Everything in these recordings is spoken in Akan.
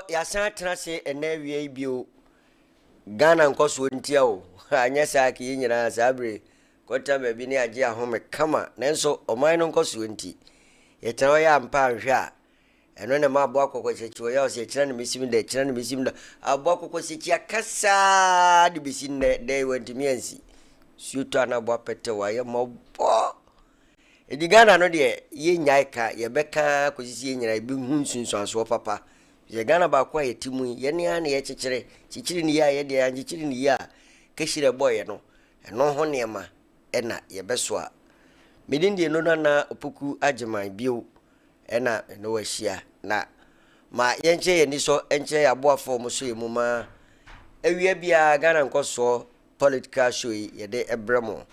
Yɛasan atena ase ɛnnɛ awia yi bio. Ghana nkɔsoɔ ntia o, anyɛ saa a yɛn nyinaa saa bere yi kɔtena baabi ne agye ahome kama. Nanso ɔman no nkɔsoɔ nti, yɛtena hɔ yɛ ampa anhwɛ a, ɛno na ɛma aboa kɔkɔsakyi ɔyɛ ɔsɛ ɛkyena na mɛsim da, ɛkyena na mɛsim da. Aboa kɔkɔsakyi aka saa de bɛsi nnɛ, dɛn wantumi ansi. Suo tɔ a na aboa pɛtɛw ayɛ mmɔbɔ. Enti Ghana no deɛ yɛnnyae ka, yɛbɛka ara kɔsi sɛ yɛn nyinaa yɛbɛhu nsunsuansoɔ papa. Sɛ Ghana baako a yɛte mu yi, yɛn ara na yɛkyekyere, kyekyere no yie a yɛdeɛ, yɛankyekyere no yie a, kahyire ɛbɔeɛ no, ɛno ho nneɛma na yɛbɛsoa. Me din deɛ Nono Nana Opoku Agyeman bio na me ne wo ahyia. Na ma yɛnkyerɛ yɛn anisɔ nkyerɛ yɛn aboafoɔ a wɔsɔ yɛn mu ma awia biara Ghana nkɔsoɔ political show yi yɛde brɛ mo.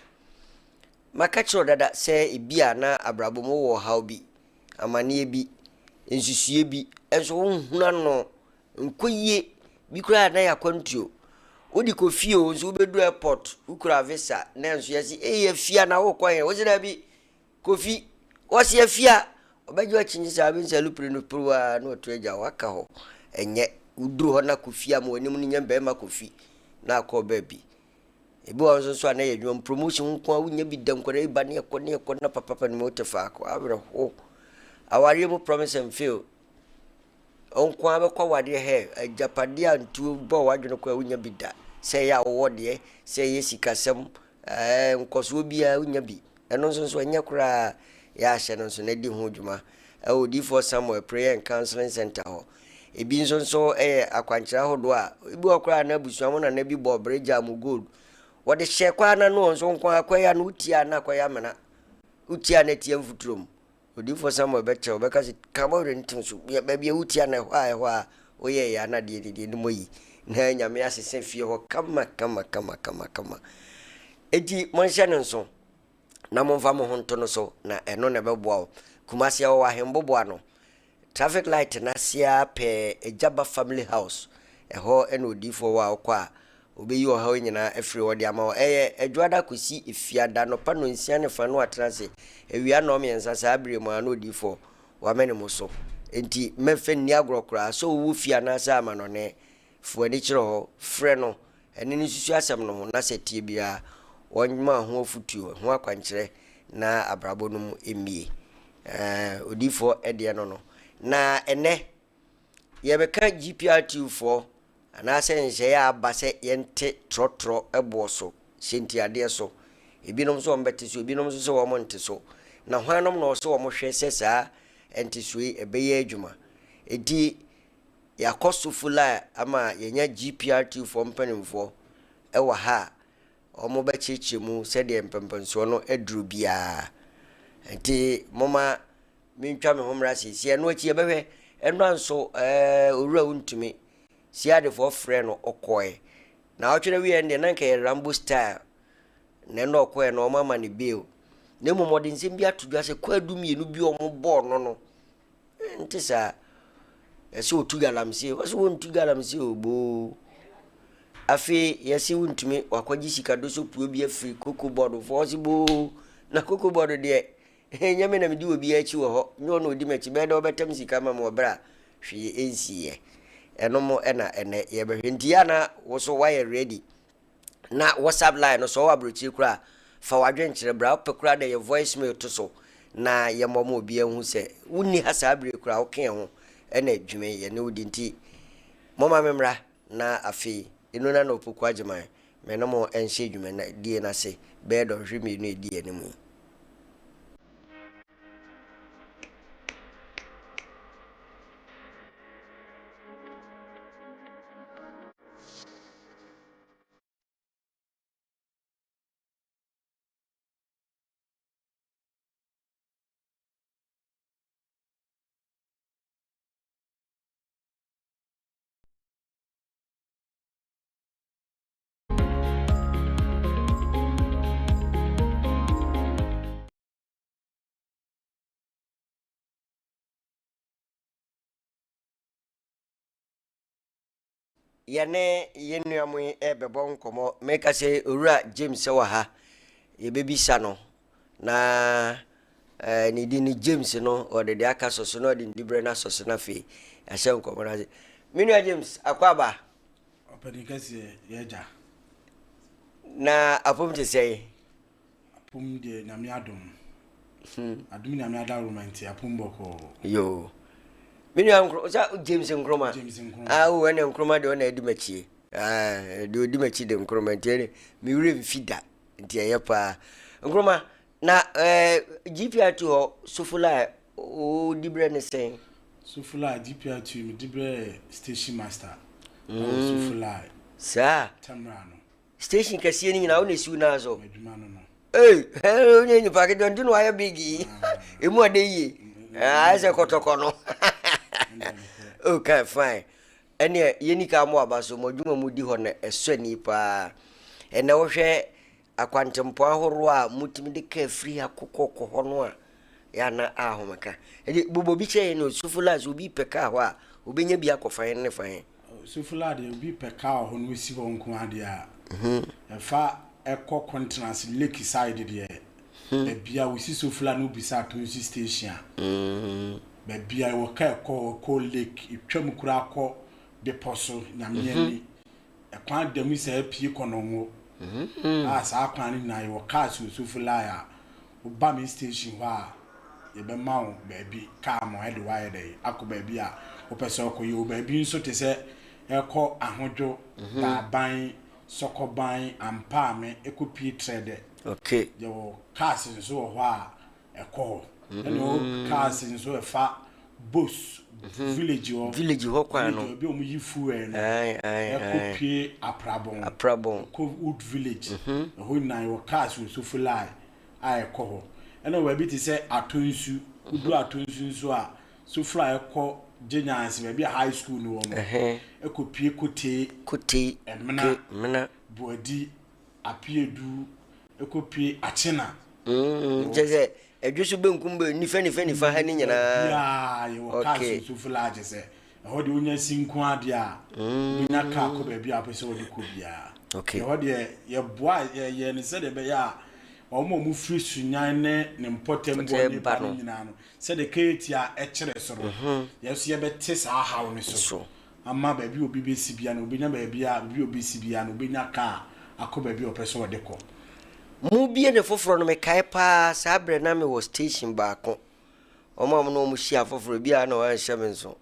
Maka kyerɛ wo dada sɛ ebia na abrabɔ mu wowɔ ɔhaw bi, amaneɛ bi, nsusuiɛ bi, nso wonhunu ano, nkɔ yie, bi koraa na yɛ akwantuo. Wode kɔ fie o, nso wobɛduru airport, wokura visa, na nso yɛse, ei afia na wokɔ he? Wose daabi, Kofi, wɔse afia, ɔbɛgye w'akyinnye saa, wobɛhu sɛ alupere no porow ara na ɔto agya wo, aka hɔ. Ɛnyɛ, woduru hɔ na Kofi ama w'anim no nyɛ bɛrima Kofi, na akɔ baabi. Ebi wɔ hɔ nso nso a na yɛ adwuma mu promotion nko a wonya bi da nkwadaa yi ba ne ɛkɔ ne ɛkɔ na papa no mu wote faako awerɛho. Awareɛ mu promise and fail. Nko ara bɛkɔ awareɛ hɛ agyapadeɛ a ntuo bɔ w'adwene kɔ a wonya bi da. Sɛ ɛyɛ awowɔ deɛ, sɛ ɛyɛ sikasɛm, ɛɛ nkɔsoɔ biara wonya bi. Ɛno nso nso ɛnyɛ koraa yɛ ahyɛ no nso na di ho dwuma ɛwɔ Odiyifoɔ Samuel Prayer and Counseling Center hɔ. Ebi nso nso yɛ akwankyerɛ ahodoɔ a ebi wɔ koraa na abusua mo nana bi bɔɔ bere gyaa mo gold. Wɔde hyɛ kwaa na no nso nko ara kwaa no wotia na akɔyɛ amena. Wotia na atia mfuturo mu. Odiyifoɔ Samuel bɛkyerɛ wo, bɛka sɛ ka bɔwerɛ no tim so. Baabi a wotia no ɛhɔ a ɛhɔ a woyɛɛ yɛ ana deɛ deɛ no yi na Nyame asesa fie hɔ kama kama kama kama kama. Enti monhyɛ no nso na momfa mo ho nto no so na ɛno na ɛbɛboa wo. Kumasi ɛwɔ Ahemboboa no traffic light no ase ara pɛɛ Agyaba family house ɛhɔ na odiyifoɔ wɔ a wokɔ a ɔbɛyi ɔhaw nyinaa afiri hɔ de ama wo. Ɛyɛ Adwoada kɔsi Efiada anɔpa nnɔnsia ne fa na watena ase awia nnɔnmiɛnsa saa berɛ mu ara na odiyifoɔ wamene mo so. Enti mɛmfa nni agorɔ koraa sɛ wowɔ fie anaasɛ amanɔne Fa w'ani kyerɛ hɔ, frɛ no, ne no nsusu asɛm no ho, na sɛ ɛteɛ biara, wɔmma ho afotuo, ho akwankyerɛ na abrabɔ no mu mmie. Ɛɛ, odiyifoɔ deɛ no no. Na ɛnɛ, yɛbɛka GPRTU foɔ anaasɛ nhyehyɛeɛ a aba sɛ yɛnte trɔtrɔ boɔ so, hyɛntiadeɛ so. Ebinom nso wɔbɛte so, ebinom nso sɛ wɔn nte so. Na hwannom na ɔsɛ wɔn hwɛ sɛ saa ntesoɔ yi ɛbɛyɛ adwuma. Enti Yɛakɔ so full a ama yɛanya GPRT foɔ mpanimfoɔ wɔ ha a wɔbɛkyerɛkyerɛ mu sɛdeɛ mpɛmpɛnsoɔ no aduru biara. Nti momma mentwa me ho mmra seesei. Ɛno akyi yɛbɛhwɛ. Ɛno nso ɛɛ owura wontumi. Siadefoɔ frɛ no ɔkɔɛ. Na ɔtwe no wieɛ no deɛ na nka yɛ Rambo style. Na ɛno ɔkɔɛ no wɔn ama no bail. Na mmom ɔde nsɛm bi ato dwa sɛ kwaadu mmienu bi a wɔbɔɔ no no Ɛnte saa. Yɛse otu galamsey, wɔse wontu galamsey o boo. Afei yɛse wontumi wakɔgye sika do so puo bi afiri koko board foɔ wɔse boo. Na koko board deɛ ɛnyɛ me na medi obi akyi wɔ hɔ, nyɛ ɔna odi m'akyi, bɛyɛ dɛ ɔbɛtam sika ma me wɔ berɛ a hwee ɛnsiiɛ. Ɛno mo ɛna ɛnɛ yɛbɛhwɛ. Nti yɛ a na wo so woayɛ ready. Na WhatsApp line no sɛ ɔwɔ aburokyire koraa a, fa w'adwenkyerɛ bra. Wopɛ koraa dɛ yɛ voice mail to so na yɛmmɔ ma obiara nhu sɛ wonni ha saa bere yi koraa woka yɛn ho na dwuma yi yɛne wo di nti momma me mmra na afei Enona na Opoku Agyeman me ne mo nhyɛ dwumadie no ase bɛyɛ dɔnhwere mmienu a ɛdi yɛn anim yi. Yɛne yɛn nua mo yi rebɛbɔ nkɔmmɔ. Meka sɛ Owura James wɔ ha. Yɛbɛbisa no na eh, ne din no James no, ɔde deɛ aka sɔ so na ɔde ne diberɛ no asɔ so na afei yɛahyɛ nkɔmmɔ no ase. Me nua James, akwaaba. Ɔpanin kɛseɛ, yɛagya. Na apom te sɛn? Apom deɛ Nyame adom. Adom Nyame adaworoma nti apom bɔkɔɔ. Yoo. Me nua Nkrumah, sɛ James Nkrumah. James Nkrumah. Ah, wo ɛne Nkrumah deɛ ɔna adi m'akyi. Ah, deɛ ɔdi m'akyi de Nkrumah nti ɛne me werɛ mfi da nti ɛyɛ paa. Nkrumah, na eh, GPRT hɔ Sofola wo dibrɛ ne sɛn? Sofola GPRT me dibrɛ yɛ station master ɛwɔ Sofola. Saa. Tɛmra no. Station kɛseɛ no nyinaa wo na esi wo nan so. M'adwuma no no. Ei, wonyɛ nipa ketewa nti na wayɛ big yi. Emu ɔdɛ yie. Ayɛ sɛ kɔtɔkɔ no. Okay, fine. Ɛneɛ yɛni ka mo aba so, mo adwuma mu di hɔ no ɛsɔ ani paa. Ɛnɛ wohwɛ akwantempɔn ahoroɔ a motumi de kaa firi ha kokɔ kɔ hɔ no a, yɛ ana ahomeka. Ɛde bobɔ bi kyerɛ yɛn no, Sofola sɛ obi pɛ kaa hɔ a, obɛnya bi akɔ fa he ne fa he. Sofola deɛ obi pɛ kaa wɔ hɔ na osi hɔ nko ara deɛ a, ɛfa ɛkɔ Kontenase lake side deɛ, baabi a wosi Sofola na wobisa Atonsu station a, baabi a ɛwɔ kaa ɛkɔ hɔ, ɛkɔ lake, ɛtwa mu koraa kɔ bepɔ so, Nyame ani, ɛkwan da mu saa pie kɔ Nɔngo, a saa kwan no nyinaa yɛwɔ cars wɔ Sofola a, Woba me station hɔ a, yɛbɛma wo baabi, kaa ma ɛde wo ayɛ dɛn akɔ baabi a wopɛ sɛ ɔkɔ. Yɛwɔ baabi nso te sɛ ɛkɔ Ahodwo, Daaban, Sɔkɔban, Ampaame, ɛkɔpie Trɛdɛ. Okay. Yɛwɔ cars nso wɔ hɔ a ɛkɔ hɔ. Ɛna ɛwɔ cars nso ɛfa Bos village hɔ. Village hɔ kwan no. Village hɔ, ebi a wɔyi fuel no. Ae, ae, ae. Ɛkɔpie Aprabɔn. Aprabɔn. Ɛkɔ Wood Village. Ɛhɔ nyinaa yɛwɔ cars wɔ Sofolai. a ɛkɔ hɔ. Ɛna wɔ baabi te sɛ Atonsu, wodu Atonsu nso a, Sofra a ɛkɔ Gyenyanse, baabi a high school no wɔ no, ɛkɔpue Kotee, Kotee, Ɛmena, Mena, Boadi, Apeadu, ɛkɔpue Akyena. Kyerɛ sɛ, Ɛdwo so benkum bɛ nifa nifa nifa ha ne nyinaa. Baabiara yɛwɔ cars wɔ Sofra kyerɛ sɛ Ɛhɔ deɛ wonya si nko ara deɛ a, wobɛnya kaa kɔ baabi a wopɛ sɛ wode kɔ biara. Okay. Ɛhɔ deɛ yɛboa yɛyɛ no sɛdeɛ ɛbɛyɛ a wɔn a wɔfiri Sunyani ne ne mpɔtam hɔ ne ba no nyinaa no, sɛdeɛ Keetia kyerɛ so no, yɛn nso yɛbɛte saa haw no so ama baabi a obi bɛsi biara no, obɛnya baabi a baabi a obɛsi biara no, obɛnya kaa akɔ baabi a ɔpɛ sɛ ɔde kɔ. Mobie ne foforɔ no mekae paa saa berɛ na mewɔ station baako Wɔn a wɔne wɔn hyia foforɔ ebi a na wɔanhyɛ me nso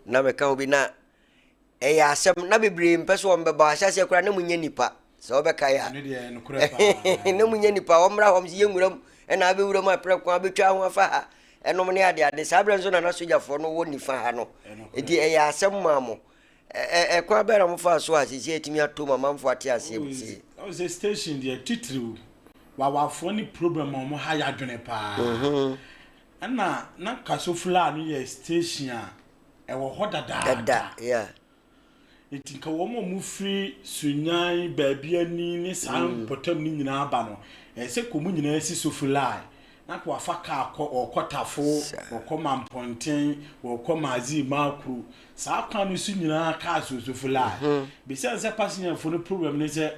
na meka ho bi na ɛyɛ asɛm na bebree mpɛ so wɔn bɛba ahyɛseɛ koraa na munyɛ nipa sɛ wɔbɛka yɛ a na munyɛ nipa wɔn mmra hɔ sɛ yɛnwura mu ɛna abɛwura mu aprɛ ko abɛtwa ho afa ha ɛnom ne ade ade saa berɛ nso na na sogyafoɔ no wɔ nifa ha no nti ɛyɛ asɛm maa mo ɛkwan bɛn na mofaa so a sisi atumi ato mu amanfoɔ ate aseɛ mu sie sɛ station deɛ titiriw Wawafoɔ ne problem a wɔn ha yadwene paa. Ɛna na Kasofla no yɛ station a ɛwɔ hɔ dadaada. Dada, yeah. Nti nka wɔn a wɔfiri Sunyani, baabi ani ne saa mpɔtam no nyinaa ba no, ɛyɛ sɛ kɔ wɔn nyinaa si Sofilai. Na nka wɔafa kaa kɔ, wɔkɔ Tafo, wɔkɔ Mampɔnten, wɔkɔ Mazi Makuro. Saa kwan no so nyinaa kaa si wɔ Sofilai. Besiane sɛ passengerfoɔ no problem ne sɛ,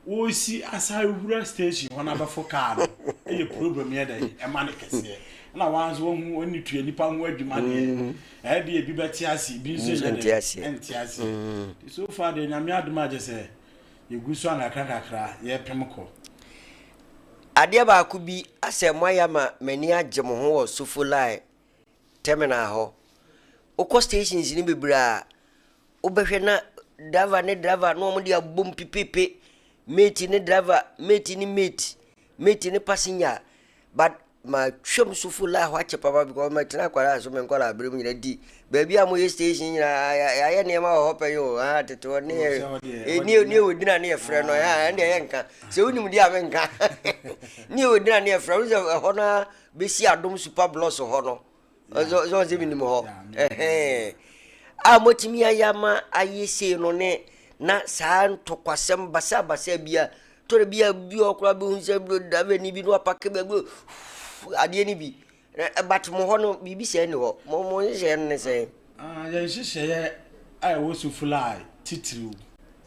Wɔresi asan awura station hɔ na abɛfo kaa no yɛ problem yɛ dɛ ɛma no kɛseɛ ɛna wɔn nso wɔn ho wɔn tua nipa ho adwuma deɛ mm. ɛyɛ deɛ ebi bɛte ase ebi nso nyɛ dɛ ɛnte ase mm. so far deɛ nyame adom agyɛ sɛ yɛgu so ankakra kakra yɛpem kɔ. Adeɛ baako bi asɛ moayɛ ama m'ani agye mo ho wɔ Sofolai terminal hɔ. Wokɔ stations no bebree a, wobɛhwɛ na driver ne driver na wɔde abom pipipi, mate ne driver, mate ne mate, mate ne passenger. But matwam so full line hɔ akyɛ papa because matena akwadaa so me nkwadaa abere mu nyinaa nti baabi a moyɛ station nyinaa yɛayɛ nneɛma wɔ hɔ pɛ yi o ha tete hɔ ne yɛ ne ne ɛwɔ dina ne yɛfrɛ no ha ɛnde ɛyɛ nka sɛ wonim deɛ a menka ne ɛwɔ dina ne yɛfrɛ no sɛ ɛhɔ no ara bɛsi adom super blocks hɔ no sɛ ɔsɛ menim hɔ ɛhɛn a motumi ayɛ ama ayɛ sei no ne na saa ntɔkwasɛm basabasa bi a tɔrɔ bi a bi ɔkora bɛhu sɛ davani bi no apake baabi adeɛ no bi but mo hɔ no biribi sɛɛ ni hɔ mo mo nhyehyɛeɛ no ne sɛn? Yɛn nhyehyɛeɛ a ɛwɔ Sofulai titiriw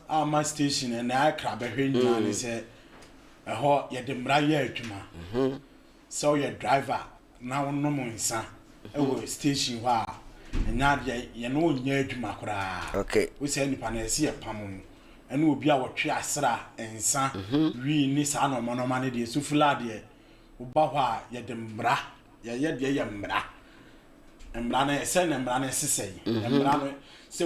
a ama station ɛnɛ Accra bɛhwɛ nyinaa ne sɛ ɛhɔ yɛde mmara yɛ adwuma. Sɛ woyɛ driver na wonom nsa wɔ station hɔ a, Ɛnyɛ adeɛ yɛne wo nyɛ adwuma koraa. Okay. Wo saa nipa no ɛsɛ yɛ pam wo. Ɛne obi a wɔtwe asra, nsa, wii ne saa nnoɔma nnoɔma no deɛ sufula deɛ woba hɔ a yɛde mmara yɛyɛ deɛ yɛ mmara. Mmara no ɛsɛ na mmara no ɛsesɛe. Mmara no sɛ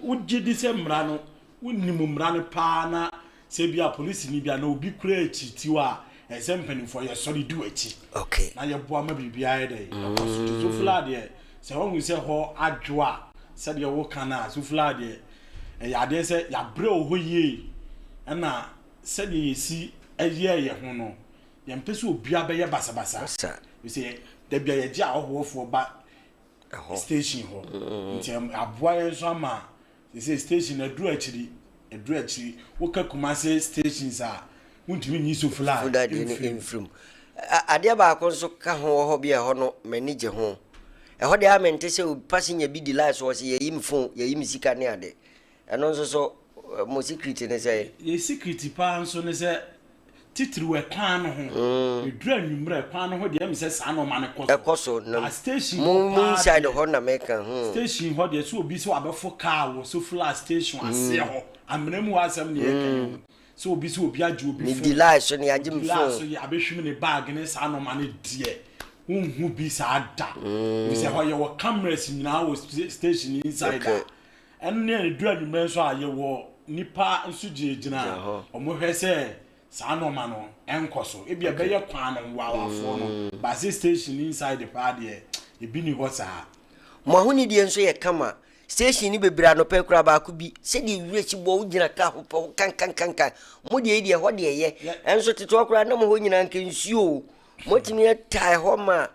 wogye di sɛ mmara no wonim mmara no paa na Sɛ ebia polisini bi anaa obi kura akyiritiw a, ɛsɛ sɛ mpanimfoɔ yɛsɔre di w'akyi okay. na yɛboa ma biribiara yɛ dɛ ɛkɔ so. Nti Sofla deɛ, sɛ wahu sɛ hɔ adwo a, sɛdeɛ woka no a, Sofla deɛ, ɛyɛ adeɛ sɛ yɛabrɛ wɔ hɔ yie, ɛna sɛdeɛ yɛsi yɛɛ yɛn ho no, yɛmpɛ sɛ obiara bɛyɛ basabasa. Sɛ da bi a yɛgye ahɔhoɔfoɔ ba station hɔ, nti aboa yɛn nso ama Seesei station no aduru akyiri, aduru akyiri. Woka Kumase stations a, wontumi nyi Sofla Sofla deɛ no mfiri mu. mfiri mu. Adeɛ baako nso ka ho wɔ hɔ bi a ɛhɔ no m'ani gye ho. Ɛhɔ deɛ a mente sɛ obi passenger bi di line so ɔsɛ yɛyi me phone, yɛyi me sika ne ade. Ɛno nso so mo secret ne sɛ? Yɛ secret paa nso ne sɛ Titiriw ɛkwan no ho. Ɛduru anwummerɛ a, ɛkwan no ho deɛ, ɛyɛ me sɛ saa nnoɔma no kɔ so. Ɛkɔ so na But station mo hɔ mo paa inside deɛ, hɔ na meka hmm. station hɔ deɛ, sɛ obi sɛ wabɛfo kaa wɔ Sofla station aseɛ hɔ, amena mu hɔ asɛm na yɛreka yi o. Sɛ obi sɛ obi agye obi Me di phone, line so na yɛagye me odi line so phone. yɛ abɛhwim ne bag ne saa nnoɔma no deɛ, wonhu bi saa da. Ɛfiri sɛ ɛhɔ yɛwɔ cameras nyinaa wɔ station inside Okay. a, ɛnneɛ ɛduru anwummerɛ nso a, yɛwɔ nnipa nso gyinagyina a wɔhwɛ sɛ saa nnoɔma no nkɔ so. Ebia ɛbɛyɛ kwan no wawafoɔ no, but sɛ station inside paa deɛ, ebi ni hɔ saa. Mo ahonidie nso yɛ kama. Station no bebree anɔpa yi koraa baako bi, sɛdeɛ wira si bɔ wo gyina kaa ho pɛ wo kankankankan. Mo deɛ yi deɛ ɛhɔ deɛ ɛyɛ. Ɛnso tete hɔ koraa na mo hɔ nyinaa nka nsuo o. Moatumi ataa ɛhɔ ma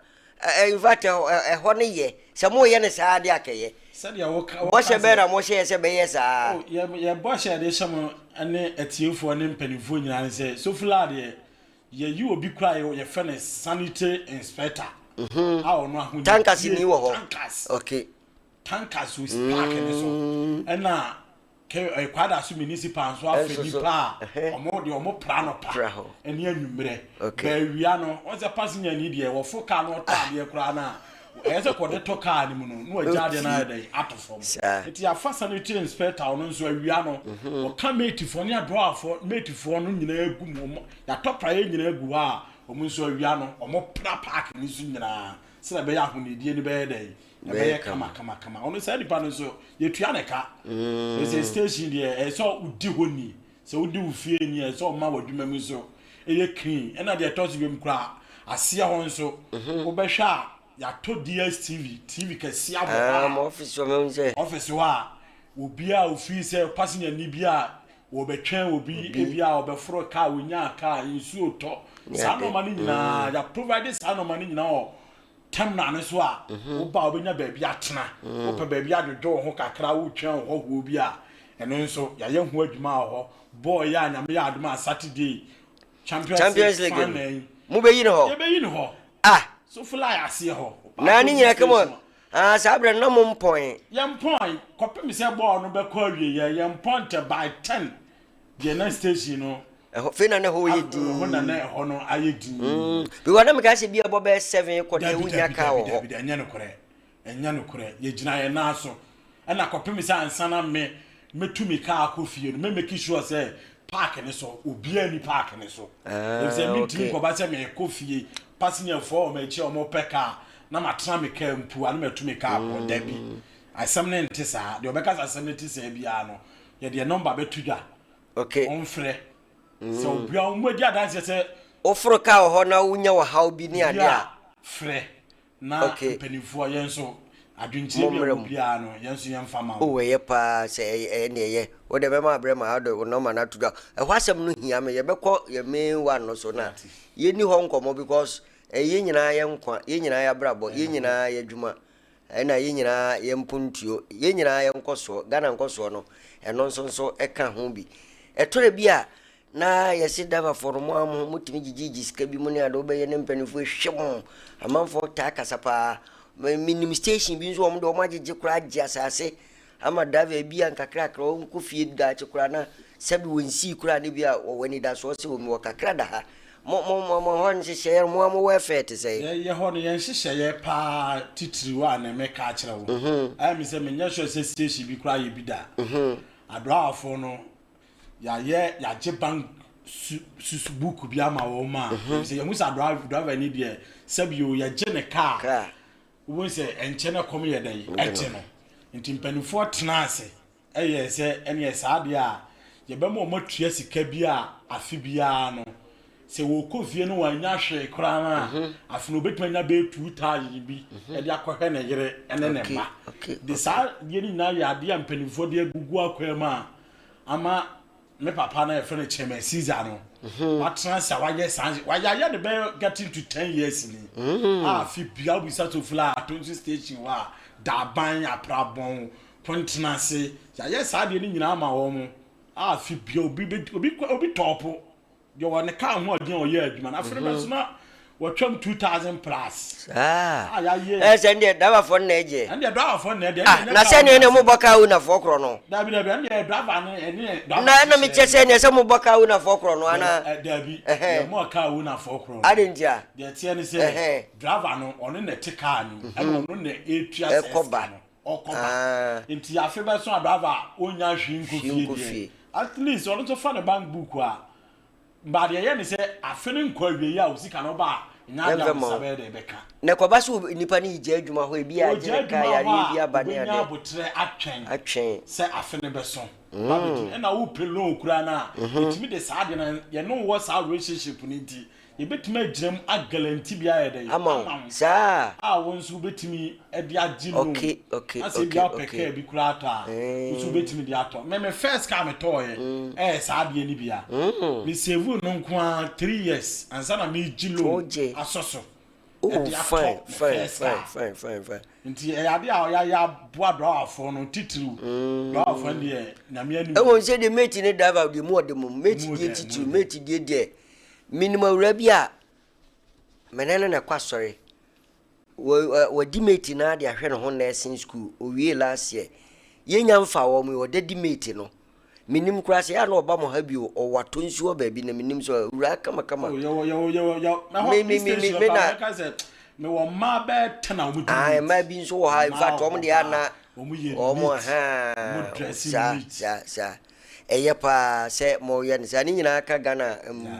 in fact ɛhɔ no yɛ. Sɛ moyɛ no saa deɛ akɛyɛ. Sɛdeɛ woka woka Bɔhyɛ bɛn sɛ. na mohyɛɛ sɛ bɛyɛ saa? Oh, yɛ yɛ bɔhyɛ a yɛde hyɛ mo ne atiefoɔ ne mpanimfoɔ nyinaa ne sɛ, Sofla deɛ, yɛyi obi koraa a yɛfrɛ no sanitary inspector a ɔno ahonidie. Tankers ni wɔ hɔ. Tankers. Okay. Tankers wɔ park ne so. Ɛna Kɛ ɛ Kwadaso municipal nso afɛ Ɛnso so, nipa a ɛhɛ. ɔmo deɛ ɔmo pra anɔpa Pra hɔ. ɛne anwummerɛ. Okay. Bɛ awia no, wɔn sɛ passenger ni deɛ wɔfo car no ɔtɔ adeɛ koraa no a, ɛyɛ sɛ kɔde tɔ car no mu no na wagya adeɛ no ayɛ dɛn ato fam. Saa. Nti yɛafa sanitary inspector ɔno nso awia no, ɔka matefoɔ ne adrɔwafoɔ matefoɔ no nyinaa gu mu, ɔmo yɛatɔ praeɛ nyinaa gu hɔ a ɔmo nso awia no ɔmo pra park no so nyinaa sɛdeɛ ɛbɛyɛ ahonidie no bɛyɛ dɛn ɛbɛyɛ kama kama kama. Ɔno saa nipa no nso yɛtua ne ka. Ɛsɛ station deɛ ɛsɛ sɛ wodi hɔ ni, sɛ wodi wo fie ni ɛsɛ sɛ ɔma w'adwuma mu nso ɛyɛ clean. Ɛna deɛ ɛtɔ so biom koraa aseɛ hɔ nso wobɛhwɛ a yɛatɔ DSTV, TV kɛseɛ abɔ hɔ a, Mo office hɔ mehu sɛ. Office hɔ a obiara a ofii sɛ passenger ni bi a wɔbɛtwɛn obi ebi a ɔbɛforo kaa wɔnyaa kaa nsuo tɔ saa nneɛma no nyinaa yɛ provide saa nneɛma no nyinaa wɔ terminal no so a woba a wobɛnya baabi atena wopɛ baabi adwodwo wo ho kakra wotwɛn wo hɔhoɔ bi a ɛno nso yɛayɛ ho adwuma wɔ hɔ bɔɔl yɛ a Nyame yɛ adom a Saturday Champions Champions League final yi mobɛyi no hɔ yɛbɛyi no hɔ ah so fly aseɛ hɔ na ne nyina kama ah saa berɛ no na mo mpɔn yɛmpɔn kɔpem sɛ bɔɔl no bɛkɔ awieɛ yɛmpɔn ntɛ by 10 deɛ na station no Ɛhɔ fei na na ɛhɔ yɛ dinn. Ɛhɔ na na ɛhɔ no ayɛ dinn. Because na meka sɛ bi ɛbɔ bɛyɛ 7 kɔ deɛ wonya kaa wɔ hɔ. Dabi dabi ɛnyɛ nokorɛ ɛnyɛ nokorɛ yɛgyina yɛn nan so ɛna kɔpem sɛ ansa na me mɛtu me kaa akɔ fie no me make sure sɛ park ne so obiara ni park ne so. Efisɛ mentumi nkɔba sɛ mekɔ fie passenger foɔ wɔ m'akyi a wɔpɛ kaa na matena me kaa mpo a na matu me kaa kɔ dabi asɛm no nte saa deɛ ɔbɛka sɛ asɛm no te saa biara no yɛde yɛn nɔmba bɛto dwa. Okay. Ɔmfrɛ. Sɛ obia wɔn adi adanseɛ sɛ. Woforo kaa wɔ hɔ na wonya ɔhaw bi ne adeɛ a. Frɛ na mpanimfoɔ yɛn nso adwenkyerɛ bi a ɛwɔ biara no yɛn nso yɛmfa ma wo. Oh ɛyɛ paa sɛ ɛyɛ ɛne ɛyɛ. Wo deɛ bɛma abrɛ ma wode wo nɔma no ato dwa. Ɛhɔ asɛm no hia me. Yɛbɛkɔ yɛn main one no so na yɛnni hɔ nkɔmmɔ because ɛyɛ yɛn nyinaa yɛn nkwa, yɛn nyinaa yɛn abrabɔ, yɛn nyinaa yɛn adwuma. Ɛna yɛn nyinaa yɛn mpontuo, yɛn nyinaa yɛn nkɔsoɔ, Ghana nkɔsoɔ no, ɛno nso nso ɛka ho bi. Ɛtɔrɔ bi a, na yɛse driverfoɔ no, mo ara mo ho, motumi gyegyegye sika bi mu ne ade, wobɛyɛ ne mpanimfoɔ ehwɛ mo. Amanfoɔ taa kasa paa. Menim station bi nso wɔn de wɔn agyegye koraa agye asase ama driver bi a nkakrakra ɔnkɔ fie daakye koraa na sɛbi wɔnsii koraa ne bi a wɔwɔ anidasoɔ sɛ wɔn wɔ kakra da ha. Mo mo mo hɔ nhyehyɛeɛ no, mo a mo welfare te sɛn? Yɛ yɛ hɔ no, yɛn nhyehyɛeɛ paa titiriw a na mɛka akyerɛ wo, ɛyɛ me sɛ menyɛ sure sɛ station bi koraa yɛ bi da. Adoawafoɔ no, yɛayɛ yɛagye bank su su book bi ama wɔn a, efisɛ yɛhu sɛ adoa driver ni deɛ, sɛbi o, yɛgye ne kaa. Kaa. Wobɛhu sɛ ɛnkyɛ na kɔm yɛ dɛn? Ɛte no. Nti mpanimfoɔ tena ase yɛɛ sɛ ɛneɛ saa deɛ a, yɛbɛma wɔn atua sika bi a afe biara no, sɛ wɔkɔ fie no wɔannya hwee koraa no a, afe no wɔbɛtumi anya bɛyɛ 2,000 bi de akɔhwɛ ne yere ne ne mma. De saa adeɛ no nyinaa yɛ adeɛ a mpanimfoɔ de agugu akwan mu a ama Me papa no a yɛfrɛ no Chairman Caesar no, watena ase a wayɛ saa nhyɛ wayɛ ayɛ no bɛyɛ getting to 10 years ni. A afe bia wobisa Sofla a Atonsu station hɔ a Daban, Aprabɔn, Kontena ase, yɛayɛ saa adeɛ no nyinaa ama wɔn. A afe bia obi bɛ obi kɔ obi tɔɔpo deɛ ɔwɔ ne kaa ho ɔden a ɔyɛ adwuma no afe no bɛso na wɔtwam 2000 plus. Saa. A yɛayɛ. Ɛɛ sɛ ɛndeɛ driverfoɔ no na ɛgyeɛ. Ɛndeɛ driverfoɔ no na ɛdeɛ. Ah, na sɛ ɛneɛ mobɔ kaa ownerfoɔ korɔ no. Dabi dabi, ɛndeɛ driver no ɛne driver. Na ɛna mekyɛ sɛ ɛneɛ sɛ mobɔ kaa ownerfoɔ korɔ no anaa. Dabi, yɛmmɔ kaa ownerfoɔ korɔ no. Adɛn ntia? Deɛ ɛteɛ ne sɛ, driver no ɔno na ɛte kaa no mu, ɛna ɔno na ɛtua sɛ sika no. Ɔkɔ ba. Nti afe bɛso a driver ɔnnya hwee nkɔ fie deɛ, at least ɔno nso fa ne bank book a. But deɛ ɛyɛ ne sɛ afe no nkɔ awieɛ a wo sika no ba a, nyɛ adeɛ a wo nsa bɛyɛ dɛ ɛbɛka. Na ɛkɔba sɛ nipa no gya adwuma hɔ, ebi a agye ne kaa, yareɛ bi aba ne adeɛ. Ɔgya adwuma hɔ a, ɔbɛnya aboterɛ atwɛn Atwɛn. sɛ afe no bɛso. Ba bɛdi. Ɛna wopɛ loan koraa no a, yɛtumi de saa adeɛ no, yɛne wo wɔ saa relationship no nti, Yɛbɛtumi agyina mu agalanti bi ayɛ dɛn? Ama wo. Saa. A wo nso wobɛtumi de agye loan. Okay, Na sɛ ebia wopɛ kaa bi koraa atɔ a, wo nso wobɛtumi de atɔ. Me me first car metɔɔeɛ ɛyɛ saa adeɛ no bi a. Me save no nko ara 3 years ansa na meregye loan asɔ so Oh, de fine, atɔ me fine, first fine, car. fine, fine, fine. Nti ɛyɛ adeɛ a yɛayɛ aboa drɔwafoɔ no titiriw. Drɔwafoɔ no deɛ, Nyame anim. Ɛwɔ sɛ deɛ mate ne driver deɛ mu ɔde mu mate Mu deɛ dɛ, titiriw mu dɛ. Mate deɛ, menim awura bi a mene no na ɛkɔ asɔre. Wɔdi mate no ara de ahwɛ ne ho nursing school. Owie last year, yɛnya mfa wɔ mu ɔda di mate no. Menim koraa sɛ yɛ a na ɔba mo ha bio. Ɔwɔ atɔ nsuo baabi na menim sɛ awura kamakama. Oh, yɛwɔ yɛwɔ yɛwɔ yɛwɔ mɛhɔ Me me me me me station me kora na mɛka sɛ mewɔ mmaa bɛyɛ 10 a wɔn di Ah, meat. mmaa bi nso wɔ ha. In Mmaa fact, wɔ wɔn hɔ deɛ paa. ana Wɔn yɛ wɔn neat. ha Wɔn dress saa neat. saa saa. Ɛyɛ paa sɛ mo yɛ no saa. Ne nyinaa ka Ghana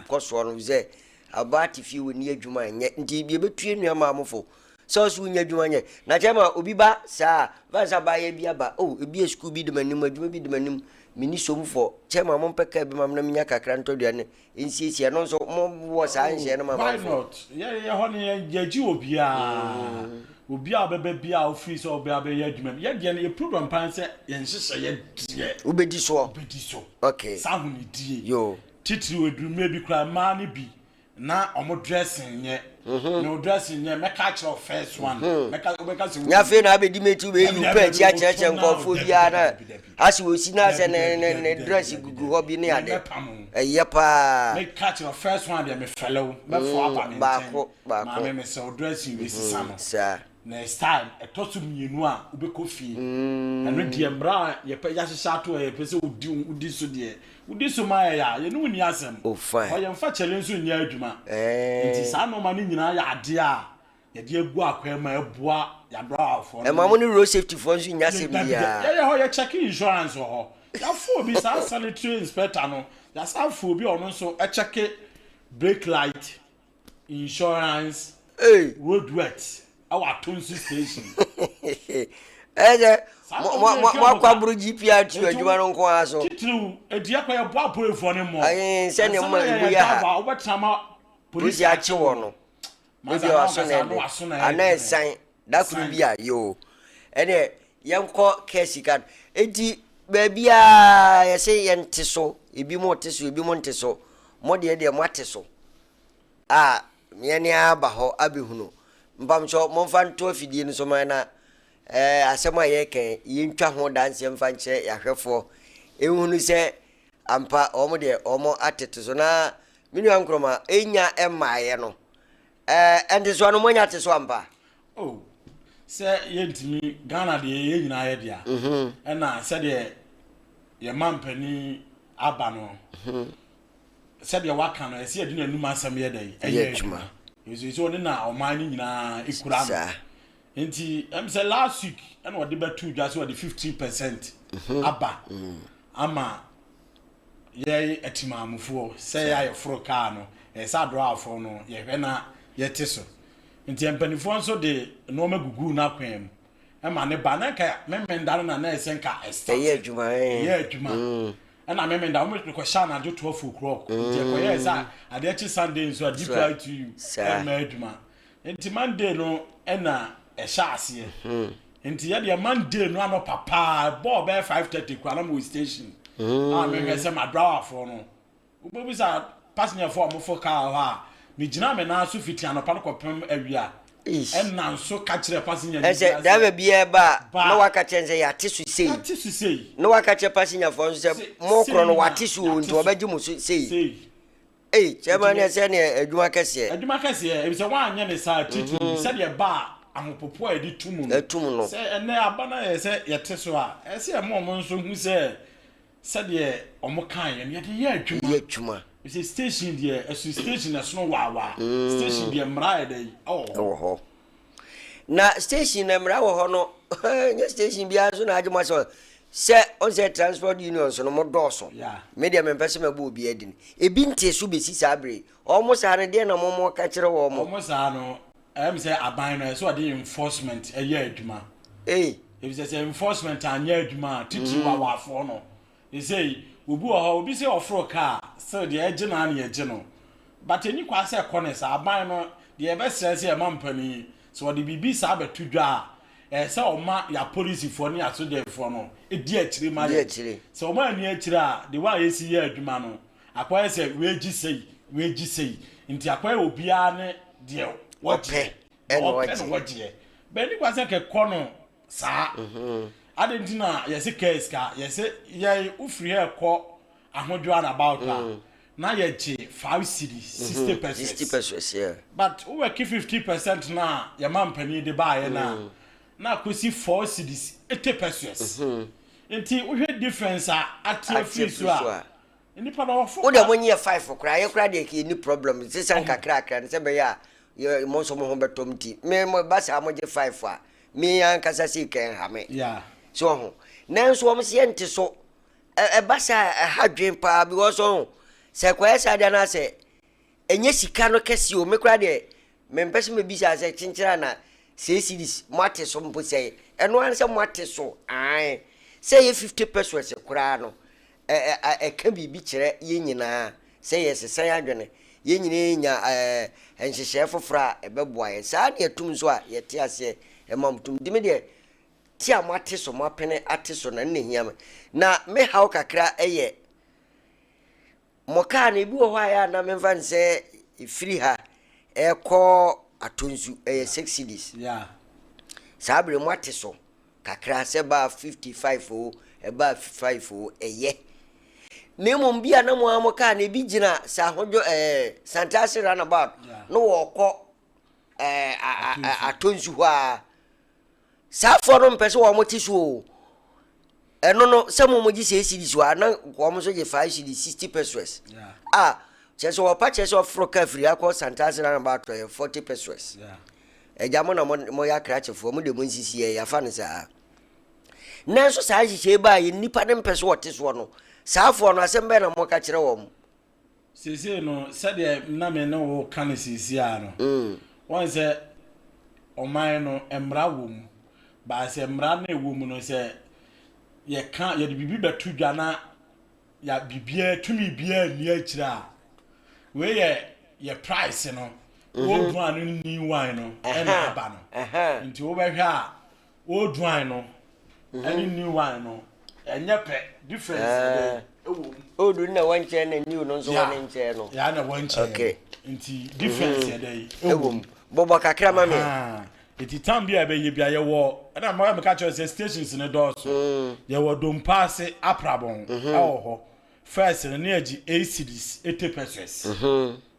nkɔsoɔ no sɛ abaa te fie wɔ ni adwuma nyɛ, nti yɛbɛtue nua maa mo fo sɛ ɔso wonya adwuma nyɛ. Na kyerɛ ma obi ba saa fa sɛ abaayɛ bi aba, oh, ebi yɛ sukuu bi de m'anim, adwuma bi de m'anim, meni somfoɔ kyɛ ma mompɛ kaa bi ma me na menya kakra ntɔ aduane nsiesie. Ɛno nso mowɔ saa nhyɛ no ma Oh, why manfo? not? Yɛ yɛ hɔ no yɛ yɛgye obiara. Obiara a ɔbɛba biara a ofiri sɛ ɔbɛ abɛyɛ adwuma bi. Yɛ deɛ no yɛ program pan sɛ yɛn nhyehyɛ yɛ deɛ. Wobɛdi soɔ. Wobɛdi so. Saa ahonidie. Titiri eduru mmerɛ bi koraa, mmaa no bi na ɔmo dressing nyɛ. Na o dressing nyɛ, mɛka akyerɛ wo first one. Mɛka wobɛka sɛ Nya afei na abɛdi mate, wobɛyi Dabi wo dabi pɛ akyi dabi akyerɛkyerɛ woto na nkɔɔfoɔ dabi biara dabi na dabi dabi. ase wɔsi na sɛ Dabi ne dabi ne ne dabi dabi dress dabi gugu dabi. hɔ bi ne Me ade. mɛpam wo. Ɛyɛ paa. Meka kyerɛ wo first one deɛ, mefɛlɛ wo, mɛfo aba me nkyɛn. Baako baako. Maame, mesɛ wo dressing wei sesa no. Saa. Next time ɛtɔ so mmienu a wobɛkɔ fie, ɛno deɛ mmara a yɛpɛ yɛahyehyɛ ato hɔ, yɛpɛ sɛ wodi wodi so deɛ, wodi so ma yɛyɛ a yɛne wo nni asɛm. Oh, fine. Hɔ yɛmfa kyɛle nso nyɛ adwuma. Nti saa nneɛma no nyinaa yɛ adeɛ a yɛde agu akwan mu a ɛboa yɛabrɛwafoɔ no. Ɛma mo ne road safety foɔ nso nya asɛm Dabi, biara. yɛyɛ hɔ yɛ check insurance wɔ hɔ. Yɛafo obi saa sanitary inspector no, yɛasan afo obi a ɔno nso ɛkyɛke brake light, insurance, Hey. road works ɛwɔ Atonsu station. Ɛyɛ sɛ Saa mo nneɛma mo no mo yɛtua mo akɔ mo ka. aboro GPRT Enti adwuma no nko ara so. Titiriw edi akɔ yɛ boa apoefoɔ no mmɔ. Ayi, sɛnea Ansa mo na emu yɛyɛ yɛ ha. driver a wobɛtena ma polisi akye wɔ no. Masa ebi na waso ɔkasa na na ɛde waso na ana ɛde. Ɛsan da koro Ɛsan. bi a yoo, ɛdeɛ yɛnkɔ kɛ sika no. Eti baabiaa yɛsɛ yɛnte so, ebi mo te so, ebi mo nte so. Mo deɛ mo ate so a yɛne aba hɔ abɛhunu. Mpamkyɛ momfa nto afidie no so ma na asɛm a yɛreka yi, yɛntwa ho danseɛ mfa nkyerɛ yɛahwɛfoɔ ɛhunu sɛ ampa wɔn deɛ wɔn atete so. Na me nua Nkrɔma ɛnya mmaeɛ no, ɛnte so ano moanya te so ampa? Oh, sɛ yɛntumi, Ghana deɛ yɛn nyinaa yɛ dea. Ɛna sɛdeɛ yɛma mpanin aba no. Sɛdeɛ waka no, ɛsɛ yɛde n'anum asɛm yɛ dɛn? Ɛyɛ adwuma. Ɛfiri sɛ ɔne na ɔman no nyinaa kura no. Nti ɛm sɛ last week ɛna ɔde bɛto dwa sɛ ɔde 15% aba ama yɛn atimaamufoɔ sɛ yɛ a yɛforo kaa no, ɛyɛ sɛ adorafoɔ no yɛhwɛ na yɛte so. Nti mpanimfoɔ nso de nneɛma guguu n'akwan mu ɛma ne ba na nka Memenda no na na ɛsɛ nka ɛstart. Ɛyɛ adwuma. Ɛyɛ adwuma. Ɛna Memenda wɔn kɔhyɛ anadwo 12 o'clock, nti ɛkɔyɛ sɛ adeɛ kye Sunday nso a DPITU ɛmma adwuma, nti Monday no ɛna ɛhyɛ aseɛ. Nti yɛdeɛ Monday no anɔ papaa bɔɔl bɛyɛ 5:30 kura na mo wɔ station a mehwɛ sɛ madrawafoɔ no wobɛbisa passengerfoɔ a wɔfo kaa hɔ a megyina me nan so fiti anɔpa no kɔpem awia. Ɛna nso ka kyerɛ passenger ni ɛsɛ driver biara ba a na waka kyerɛ sɛ yɛate so sei. Yɛate so sei. Na waka kyerɛ passengerfoɔ nso sɛ mo korɔ no wate so o, nti wɔbɛgye mo so sei. Ei, chairman, ne ɛsɛ ne adwuma kɛseɛ. Adwuma kɛseɛ, ebi sɛ woanyɛ ne saa titiri bi sɛdeɛ ba a ahopopo a yɛde tu mu no. Ɛtu mu no. Sɛ ɛnɛ aba no yɛ sɛ yɛte so a, ɛsɛ ɛmo ɔmo nso hu sɛ sɛdeɛ ɔmo kan yɛ no, yɛde yɛ adwuma. Yɛ adwuma. Sɛ station deɛ ɛso, station ɛsono waawaa, station deɛ mmara yɛ dɛ ɛwɔ hɔ. Ɛwɔ hɔ. Na station na mmara wɔ hɔ no, nyɛ station biara nso na agye mo asɛ sɛ ɔn sɛ transport unions no mo dɔɔso. Me deɛ mempɛ sɛ mɛbɔ obi adi no, ebi nte so bɛsi saa bere. Ɔmo saa no deɛ na mo ka kyerɛ wɔ mo? Ɔmo saa no, ɛyɛ sɛ aban no ɛsɛ ɔde enforcement ɛyɛ adwuma. Ei. Efisɛ sɛ enforcement anyɛ adwuma a, titiri wawaafoɔ no ɛsɛ obi wɔ hɔ, obi sɛ ɔforo kaa still deɛ ɛgye naa ne ɛgye no, but ɛni kwa sɛ ɛkɔ ne saa. Aban no deɛ ɛbɛsrɛ sɛ ɛma mpanin sɛ ɔde biribi saa bɛto dwa a, ɛyɛ sɛ ɔma yɛ apolisifoɔ ne asogyafoɔ no di akyire ma di yɛ akyire. Sɛ ɔma ani akyire a, de wa a yɛsi yɛ adwuma no akɔyɛ sɛ weegye sei, weegye sei, nti akɔyɛ obiara ne deɛ wɔgyeɛ. Ɔpɛ ɛna ɔpɛ ɔgye. No wɔgyeɛ bɛni kwa sɛ kɛkɔ no saa ade, nti na yɛse kaa sika yɛse yɛ wofiri ha ɛkɔ Ahodwo roundabout a, na yɛgye 5 cedi 60 pesewas. 60 pesewas, yeah. But wowɛke 50% na yɛma mpanin de baayɛ no a, na akɔsi 4 cedis 80 pesewas. Nti wohwɛ difference a ate afiri so a, nipa na wɔfo. Wode mo nyɛ five koraa, yɛ koraa deɛ yɛni problem. Sesa nkakrakra no sɛ bɛyɛ a yɛ mo nso mo ho bɛtɔm, nti me mo ba saa mogye five a, me ankasa sei kɛn ha me so ɔho. Nanso wɔn sɛ yɛnte so, ɛba saa ɛha dwen paa, because ɔho sɛ kɔyɛ saa deɛ anaasɛ ɛnyɛ sika no kɛse o. Me koraa deɛ mempɛ sɛ mebisa sɛ kyenkyere a na sɛ cedis moate so mpo, sɛ ɛno ara sɛ moate so ae sɛ ɛyɛ 50 pesewas koraa no, ɛka biribi kyerɛ yɛn nyinaa sɛ yɛsesa yɛn adwene, yɛn nyinaa nya nhyehyɛe foforɔ a ɛbɛboa yɛn saa ne yɛtum nso a yɛte aseɛ ɛma mo tum. Nti me deɛ te a moate so, moapene ate so na nna hia me na me haw kakra ɛyɛ mo kaa no. Ebi wɔ hɔ a yɛ a na memfa n sɛ ɛfiri ha ɛkɔ Atonsu ɛyɛ 6 cedis. Saa bere moate so kakra sɛ baa 55 o, ɛbaa 5 o, ɛyɛ. Na mmom bi a na mo a mo kaa no ebi gyina sɛ Ahodwo Santase roundabout na wɔkɔ Atonsu hɔ a, saafoɔ no mpɛ sɛ wɔn te so o. Ɛno no sɛ mo gye 6 cedis hɔ a, na wɔn nso gye 5 cedis 60 pesewas a kyerɛ sɛ wɔpa kyerɛ sɛ ɔforo kaa firi akɔ Santase roundabout ɛyɛ 40 pesewas. Agya mo na mo yɛ akrakyefoɔ, mo de mo nsisi yɛ yɛafa no saa. Nanso saa nhyehyɛe baa yɛ nnipa no mpɛ so wɔte soɔ no, saafoɔ no asɛm bɛɛ na moka kyerɛ wɔn? Seesei no, sɛdeɛ na me ne wo ka no seesei a no, wɔn sɛ ɔman no mmara wɔ mu baa sɛ mmara no ɛwɔ mu no, sɛ yɛka yɛde biribi bɛto dwa na ya biribiara tumi biara nni akyire a, wei yɛ yɛ price no, old one no, new one no ɛna aba no. Nti wobɛhwɛ a, old one no ɛne new one no ɛnyɛ pɛ, difference ɛdɛ ɛwɔ mu. Old no na ɛwɔ nkyɛn na new no nso wɔ ne nkyɛn no. Ya na ɛwɔ nkyɛn. Nti difference ɛdɛ ɛwɔ mu. Bɔbɔ kakra ma me. Nti time bi a ɛbɛyɛ bi a yɛwɔ ɛna mmaa meka kyerɛ sɛ stations ne dɔɔso. Yɛwɔ Dompaase Aprabɔn ɛwɔ hɔ. First no ne yɛgye 8 cedis 80 pesewas.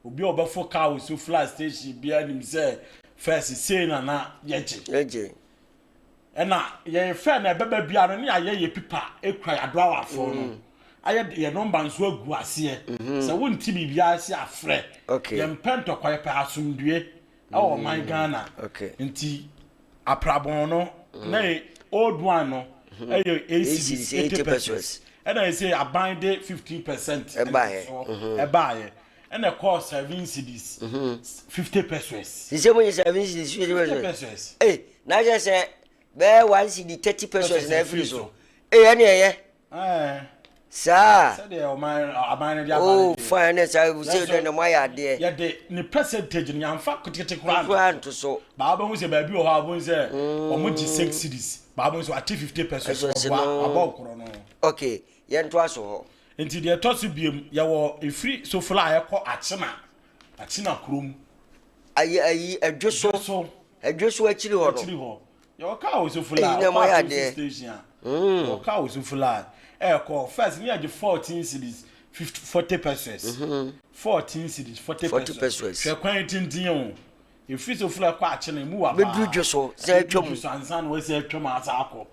Obi a ɔbɛfo kaa wɔ Sofla station biara nim sɛ first sei na na yɛgye. Yɛgye. Ɛna yɛn fɛ na ɛbɛba bia no ne ayɛ yɛ pipa ekura yɛ adoawafoɔ no. Ayɛ yɛ nɔmba nso agu aseɛ. Sɛ wonte biribiara ase a frɛ. Okay. Yɛmpɛ ntɔkwa, yɛpɛ asomdue ɛwɔ ɔman Ghana. Okay. Nti aprabɔn no na yɛ old one no ɛyɛ 8 cedis 80 pesewas. Ɛna yɛ sɛ aban de 15% Ɛbaeɛ. ntosoɔ ɛbaeɛ. Ɛna ɛkɔɔ 7 cedis 50 pesewas. Sise mo nye 7 cedis 50 50 pesewas. pesewas. Ee, na kyerɛ sɛ bɛyɛ 1 cedi 30 pesewas na afiri so. so. Ee, ɛne ɛyɛ. Ɛɛ. Saa. Sɛdeɛ ɔman aban no de aba Oh, no deɛ. fine, ne saa sɛ Nanso, dɛ na moayɛ adeɛ. Yɛde ne percentage no yɛamfa ketekete koraa Koraa nto so. Baa bɛhu sɛ baabi wɔ hɔ a wobɛhu sɛ ɔmo gye 6 cedis. Baa bɛhu sɛ wate 50 pesewas. Pesewas Ɔboa, no. wabɔ korɔ no. Okay, yɛntoa so hɔ. Nti deɛ ɛtɔ so biem, yɛwɔ ɛfiri Sofla a ɛkɔ Akyena. Akyena kurom. Ayi ayi Adwo so. Adwo so. Adwo so akyiri hɔ no. Akyiri hɔ. Yɛwɔ kaa wɔ Sofla Eyi a, na wokɔ moayɛ Atonsu adeɛ. station a. Yɛwɔ kaa wɔ Sofla a, ɛɛkɔ. First ne yɛgye 14 cedis 50 40 pesewas. 14 cedis 40 40 pesewas. pesewas. Hwɛ kwan tenten o. Ɛfiri Sofla kɔ Akyena emu wa paa. Bɛduru dwo so sɛ atwa mu. Bɛduru dwo so ansa na wɔasi atwam asa akɔ.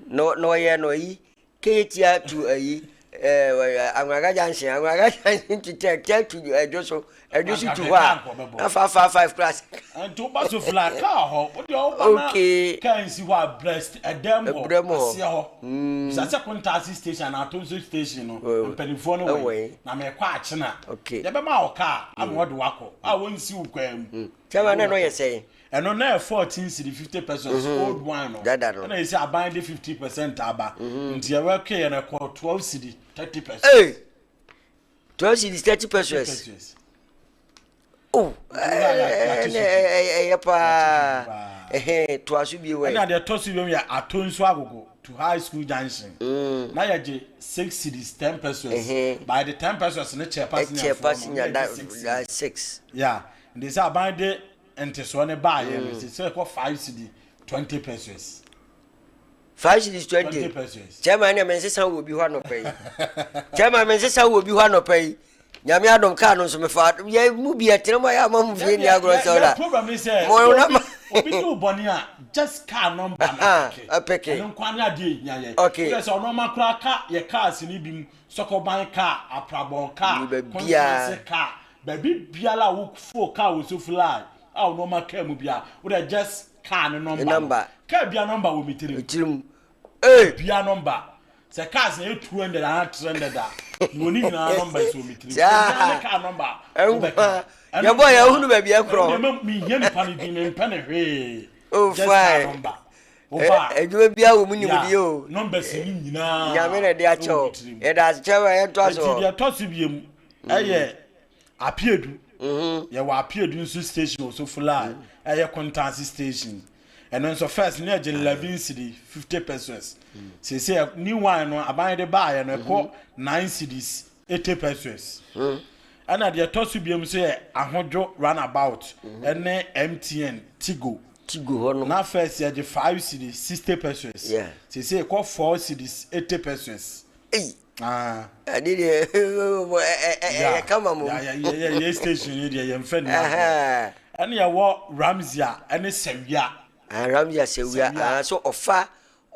Na na ɔyɛ no ayi Kejetia to ayi ɛɛ Anweraga junction, Anweraga junction to tɛ tɛ to Adwo so, Adwo so to hɔ a na 555 class. Nti woba Sofla kaa hɔ, wode ɔba na Okay. kaa nsi hɔ a brɛ ɛdɛm hɔ, Ɛbrɛ mu hɔ. aseɛ hɔ. Bisa sɛ Kontaase station anaa Atonso station no, Ɛwɔ- mpanimfoɔ no ɛwɔ wɔ he? yi. Na mekɔ Akyena. Okay. Yɛbɛma wo kaa ama wɔde wakɔ a wɔnsi wo kwan mu. Kyɛma na ɛno yɛ sɛn? Ɛno na yɛ 14 cedi 50 pesewas old one no. Dada no. Ɛna yɛsɛ aban de 50% aba. Nti yɛwɔ kee no ɛkɔ 12 cedi 30 pesewas. Hey! 12 cedis 30 pesewas. Pesewas. Oh, yɛate so. ɛyɛ paa. Yɛate so paa. Ɛhɛn, toa so bio Ɛna ɛ. deɛ ɛtɔ so bio yɛ Atonsu Agogo to High School Junction. Na yɛgye 6 cedis 10 pesewas. By the 10 pesewas no kyɛ Ɛkyɛ passengerfoɔ no, passenger na da yɛgye 6 da cedis. 6. Yeah, nti sɛ aban de ntesoɔ no baayɛ no, sɛ sɛ ɛkɔ 5 cedi 20 pesewas. 5 cedis 20. 20 pesewas. Chairman ne mensesa wɔ bi hɔ anɔpa yi. Chairman mensesa wɔ bi hɔ anɔpa yi. Nyame adom kaa no nso mefa yɛ mu bi ɛtena mu ayɛ ama mu fie ni agorɔ sɛ ɔda. Problem ni sɛ Mo na ma. obi di wo bɔne a just car number na Aha, apeke. Ɛno nkwa ne adeɛ ehia yɛ. Okay. Wọ́n sɛ ɔno ɔma koraa ka yɛ cars ni bi mu sɔkɔban car, aprabɔn car, Ni baabiara. kɔntrase car, baabi biara a wofo car wɔ so fly a ɔno ɔma car mu bia wọ́n just car ne number. Number. Car bia number wɔ mi tirim. Tirim. Ee. Bia number. Sɛ cars na yɛ 200 anaa 300 a, wɔn ni nyinaa number si wɔ mi tirim. Saa. Obiara ne car number. Ɛnkwa. Yɛbɔ yɛ hunu baabi ɛkorɔ. Ɛnna mi hia nipa ne din mi mpɛ ne hwee. Oh, Just car fine. number. Oba. Adwuma biara wɔ mu nimdeɛ o. Numbers ni nyinaa. Nyame na ɛde akyɛ o. ɛwɔ mi tirim. Yɛda ase kyɛ yɛntoa Nti so. deɛ ɛtɔ so biem ɛyɛ Apiedu. Yɛwɔ Apiedu nso station wɔ Sofla a ɛyɛ Kontansi station. Ɛno nso first ne yɛgye 11 cedi 50 pesewas. Seesei new one no aban de baayɛ no ɛkɔ 9 cedis 80 pesewas. Ɛna deɛ ɛtɔ so biem nso yɛ Ahodwo roundabout ɛne MTN Tigo. Tigo hɔ no. Na first yɛgye 5 cedis 60 pesewas. Yeah. Seesei ɛkɔ 4 cedis 80 pesewas. Ei. Ah. Ade deɛ ɛyɛ kama mo. Yɛ station yi deɛ yɛmfɛ ni agorɔ. Ɛne yɛwɔ Ramsey a ɛne Sawia. Ah, Ramsey a Sawia. Ah, so ɔfa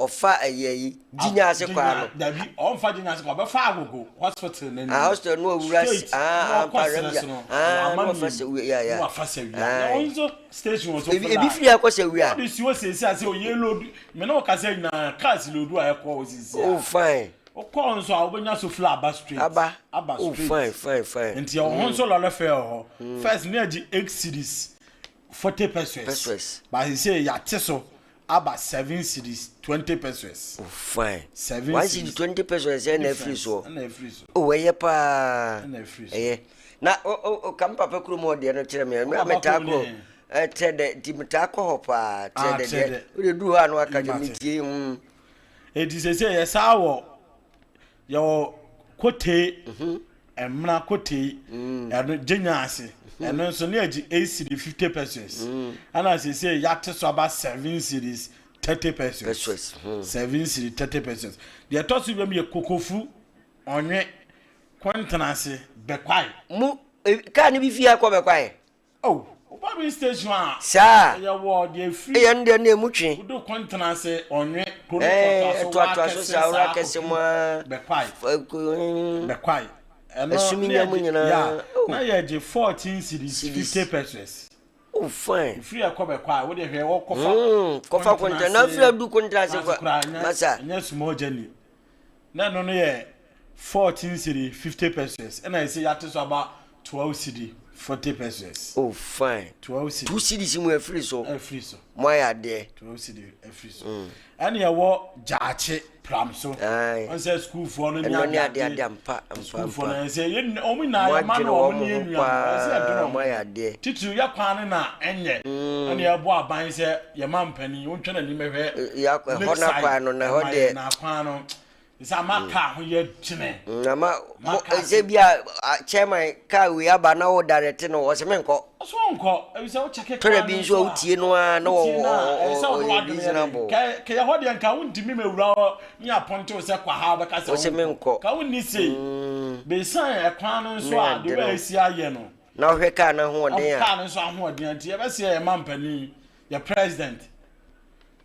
ɔfa ɛyɛ yi Gyinya ase kwa no. Dabi, ɔmfa Gyinya ase kwa, ɔbɛfa Agogo hospital n'anim. Ah, hospital no owura Straight. ah, Na ɔkɔ ampa serɛ Ramsey. so no, Ah, ɔwɔ na ama ɔfa mmienu. Sawia, yeah, yeah. Na wafa Sawia. Ah. Na ɔno nso station wɔ so Ebi fly. ebi firi akɔ Sawia. Ɔde si hɔ siesie ase oyɛ load. Me na ɔkasa nyinaa cars load a ɛkɔ hɔ siesie. Oh, fine. Wokɔ nso a wobɛnya so fly aba straight. Aba. Aba Oh, straight. fine, fine, fine. Nti ɛwɔ ho nso lɔlɔ fɛ wɔ hɔ. First ne yɛgye 8 cedis 40 pesewas. Pesewas. But sɛ yɛate so aba 7 cedis 20 pesewas. Oh, fine. 7 1 cedis. cedi 20 pesewas ɛna afiri soɔ. Ɛna afiri so. Oh, ɛyɛ paa. Ɛna afiri so. Ɛyɛ. Na o o o kam papa kurom hɔ deɛ no kyerɛ me. Wo Me papa metaa kurom kɔ. ne? Ɛkyerɛ dɛ nti metaa kɔ hɔ paa. Ah, Kyerɛ dɛ kyerɛ deɛ. dɛ. Wode duru hɔ a na waka kyerɛ Mate. me tie. Enti sɛ sɛ yɛsaa wɔ yɛwɔ Kotee Ɛmena Kotee ɛno Gyenya ase ɛno nso ne yɛgye 8 cedi 50 pesewas. Ɛna sɛ sɛ yɛate so aba 7 cedis 30 pesewas. Pesewas. 7 cedi 30 pesewas. Deɛ ɛtɔ so biom yɛ Kokofu Ɔnwe Kɔntenase Bɛkwae. Mu kaa ne bi fie akɔ Bɛkwae. Oh, woba bi station a. Saa. Yɛwɔ deɛ firi. Ɛyɛ no deɛ ne emu twe. Wodo Kɔntenase Ɔnwe. Kuro no toatoa so waa Ɛtoatoa so kɛse saa wura saa kɛse mu kɔpem ara. Bɛkwae. Bɛkwae. Ɛno Ɛsum ne nya mu yɛgye nyinaa. yeah, Oh. na yɛgye 14 cedis Cedis. 50 pesewas. Oh fine. Ɛfiri ɛkɔ Bɛkwae wo deɛ hwɛ wɔkɔfa Kɔfa Kontra na afiri Kontenase adu Kontrase ase kwa koraa ɛnyɛ masa. ɛnyɛ small journey. Na ɛno no yɛ 14 cedi 50 pesewas ɛna ɛsɛ yɛate so aba 12 cedi 40 pesewas. Oh fine. 12 Two cedi cedis mu afiri so. afiri so. Mo ayɛ adeɛ. 12 cedi afiri so. Ɛne ɛwɔ Gyaakye pram so. Aye. Ɔn sɛ sukuufoɔ no ne Ɛno ne adeade. adeade ampa ampa Sukuufoɔ no ampa. ɛsɛ yɛn wɔn nyinaa Mo yɛma adwene no wɔn wɔn ne yɛn ho nua no ɛsɛ yɛdwene paa. wɔn Mo ayɛ ho. adeɛ. Titiriw yɛ kwan no na ɛnyɛ. Ɛne ɛbɔ aban sɛ yɛma mpanin wontwa n'anim hwɛ Yɛ ɛhɔ no lakeside akwan no na ɛhɔ ɛma deɛ. yɛn na kwan no sɛ ama kaa ho yɛ gyene. Na ma Ma mo kaa sɛ so. bi a chairman kaa wei aba na wo direct no wɔ sɛ menkɔ. Ɔso nkɔ ebi sɛ wokyɛke Tɔrɔ kwan bi no nso a nso a wotie no ara na wotie no a ɛsɛ sɛ wode ɔyɛ w'adwene yɛ dɛn. reasonable. Kɛ kɛyɛ hɔ deɛ nka wontumi mɛwura hɔ ne apɔnte wo sɛ kɔ ha wobɛka sɛ Wo sɛ wonkɔ. menkɔ. Ka wonni sei. Besiane ɛkwan no nso Ne a deɛ ade no. wobɛyɛ si ayɛ no. Na wohwɛ kaa no ahoɔden a. Kaa no nso ahoɔden a nti yɛbɛsrɛ yɛn mampanin, yɛ president,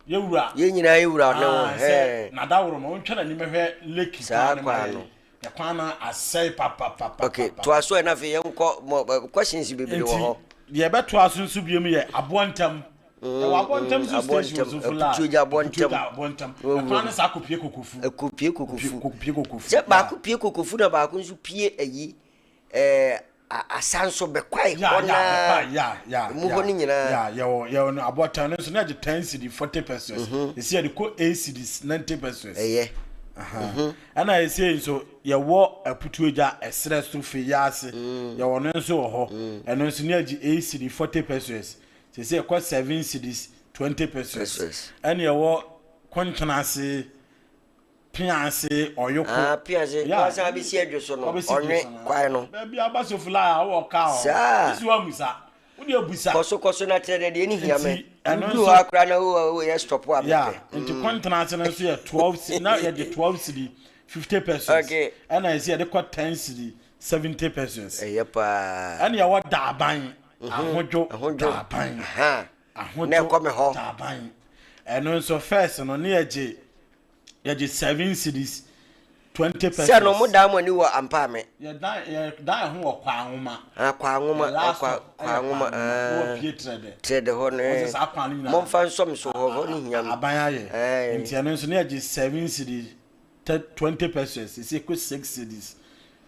yɛ wura. Yɛn nyinaa yɛ wura ne ho Ah, sɛ hɛn. n'adaworo ma ɔntwa n'anim hwɛ lake Saa kwan no ma kwan yɛn. no. Yɛ kwan no asɛe papapapa. Okay, toa so ɛ na afei yɛnkɔ mɔ questions bebree wɔ Nti hɔ. deɛ ɛbɛtoa so nso biom yɛ aboɔ ntam. Ɛwɔ aboɔ ntam nso aboɔ station ntam, so fula. Aputuogya aboɔ ntam. Aputuogya aboɔ ntam. Wɔ Ɛkwan wuram. no saa kɔpie kokofu. Ɛkɔpie kokofu. Kɔpie kokofu. Sɛ baako pie kokofu na baako nso pie ayi ɛɛ asa nso bɛkwae hɔ naa. Ya Emu hɔ no nyinaa. Ya yɛwɔ yɛwɔ no aboɔtan no nso na yɛgye 10 cedi 40 pesewas. Esi yɛde kɔ 8 cedis 90 pesewas. Ɛyɛ. Ɛna esi nso yɛwɔ Aputuogya ɛserɛ so fei ase. Yɛwɔ no nso wɔ hɔ. Ɛno nso ne yɛgye 8 cedi 40 pesewas. Sɛ ɛkɔ 7 cedis 20 pesewas. Pesewas. Ɛna yɛwɔ Kontenase Piase Ɔyoko. Ah, Piase. Yeah. Wasan abɛsi adwo so no. Wabɛsi dwo Ɔnwe so no. kwan no. Baabi aba sofla a wowɔ kaa hɔ. Saa. Sisi wa musa. Wode abusa. Kɔ so kɔ so na kyerɛ dɛ deɛ ne hia me. Nti, ɛno Woduru nso- hɔ akora na wo yɛ stop a Yeah, mepɛ. nti Kontenase no nso yɛ 12 cedi na yɛgye 12 cedi 50 pesewas. Okay. Ɛna yɛsi yɛde kɔ 10 cedi 70 pesewas. Ɛyɛ paa. Ɛna yɛwɔ Daaban, Ahodwo, Ahodwo. Daaban. Aha. Ahodwo, Na ɛkɔ me hɔ. Daaban. Ɛno nso first no ne yɛgye 7 cedis 20 pesewas. Sɛ no mo daa mo ani wɔ ampa me. Yɛdan yɛdan ɛho wɔ Kwanwoma. Ah, Kwanwoma, The last kwa stop ɛyɛ Kwanwoma. Kwanwoma. Wɔ Ah. pie Trɛdɛ. Trɛdɛ hɔ no. Wɔn sɛ saa kwan no nyinaa. Momfa nsɔ me so hɔ hɔ ne hia me. Aban ayɛ. Ɛɛ. Nti ɛno nso ne yɛgye 7 cedis 20 pesewas. Ɛsɛ kɔ 6 cedis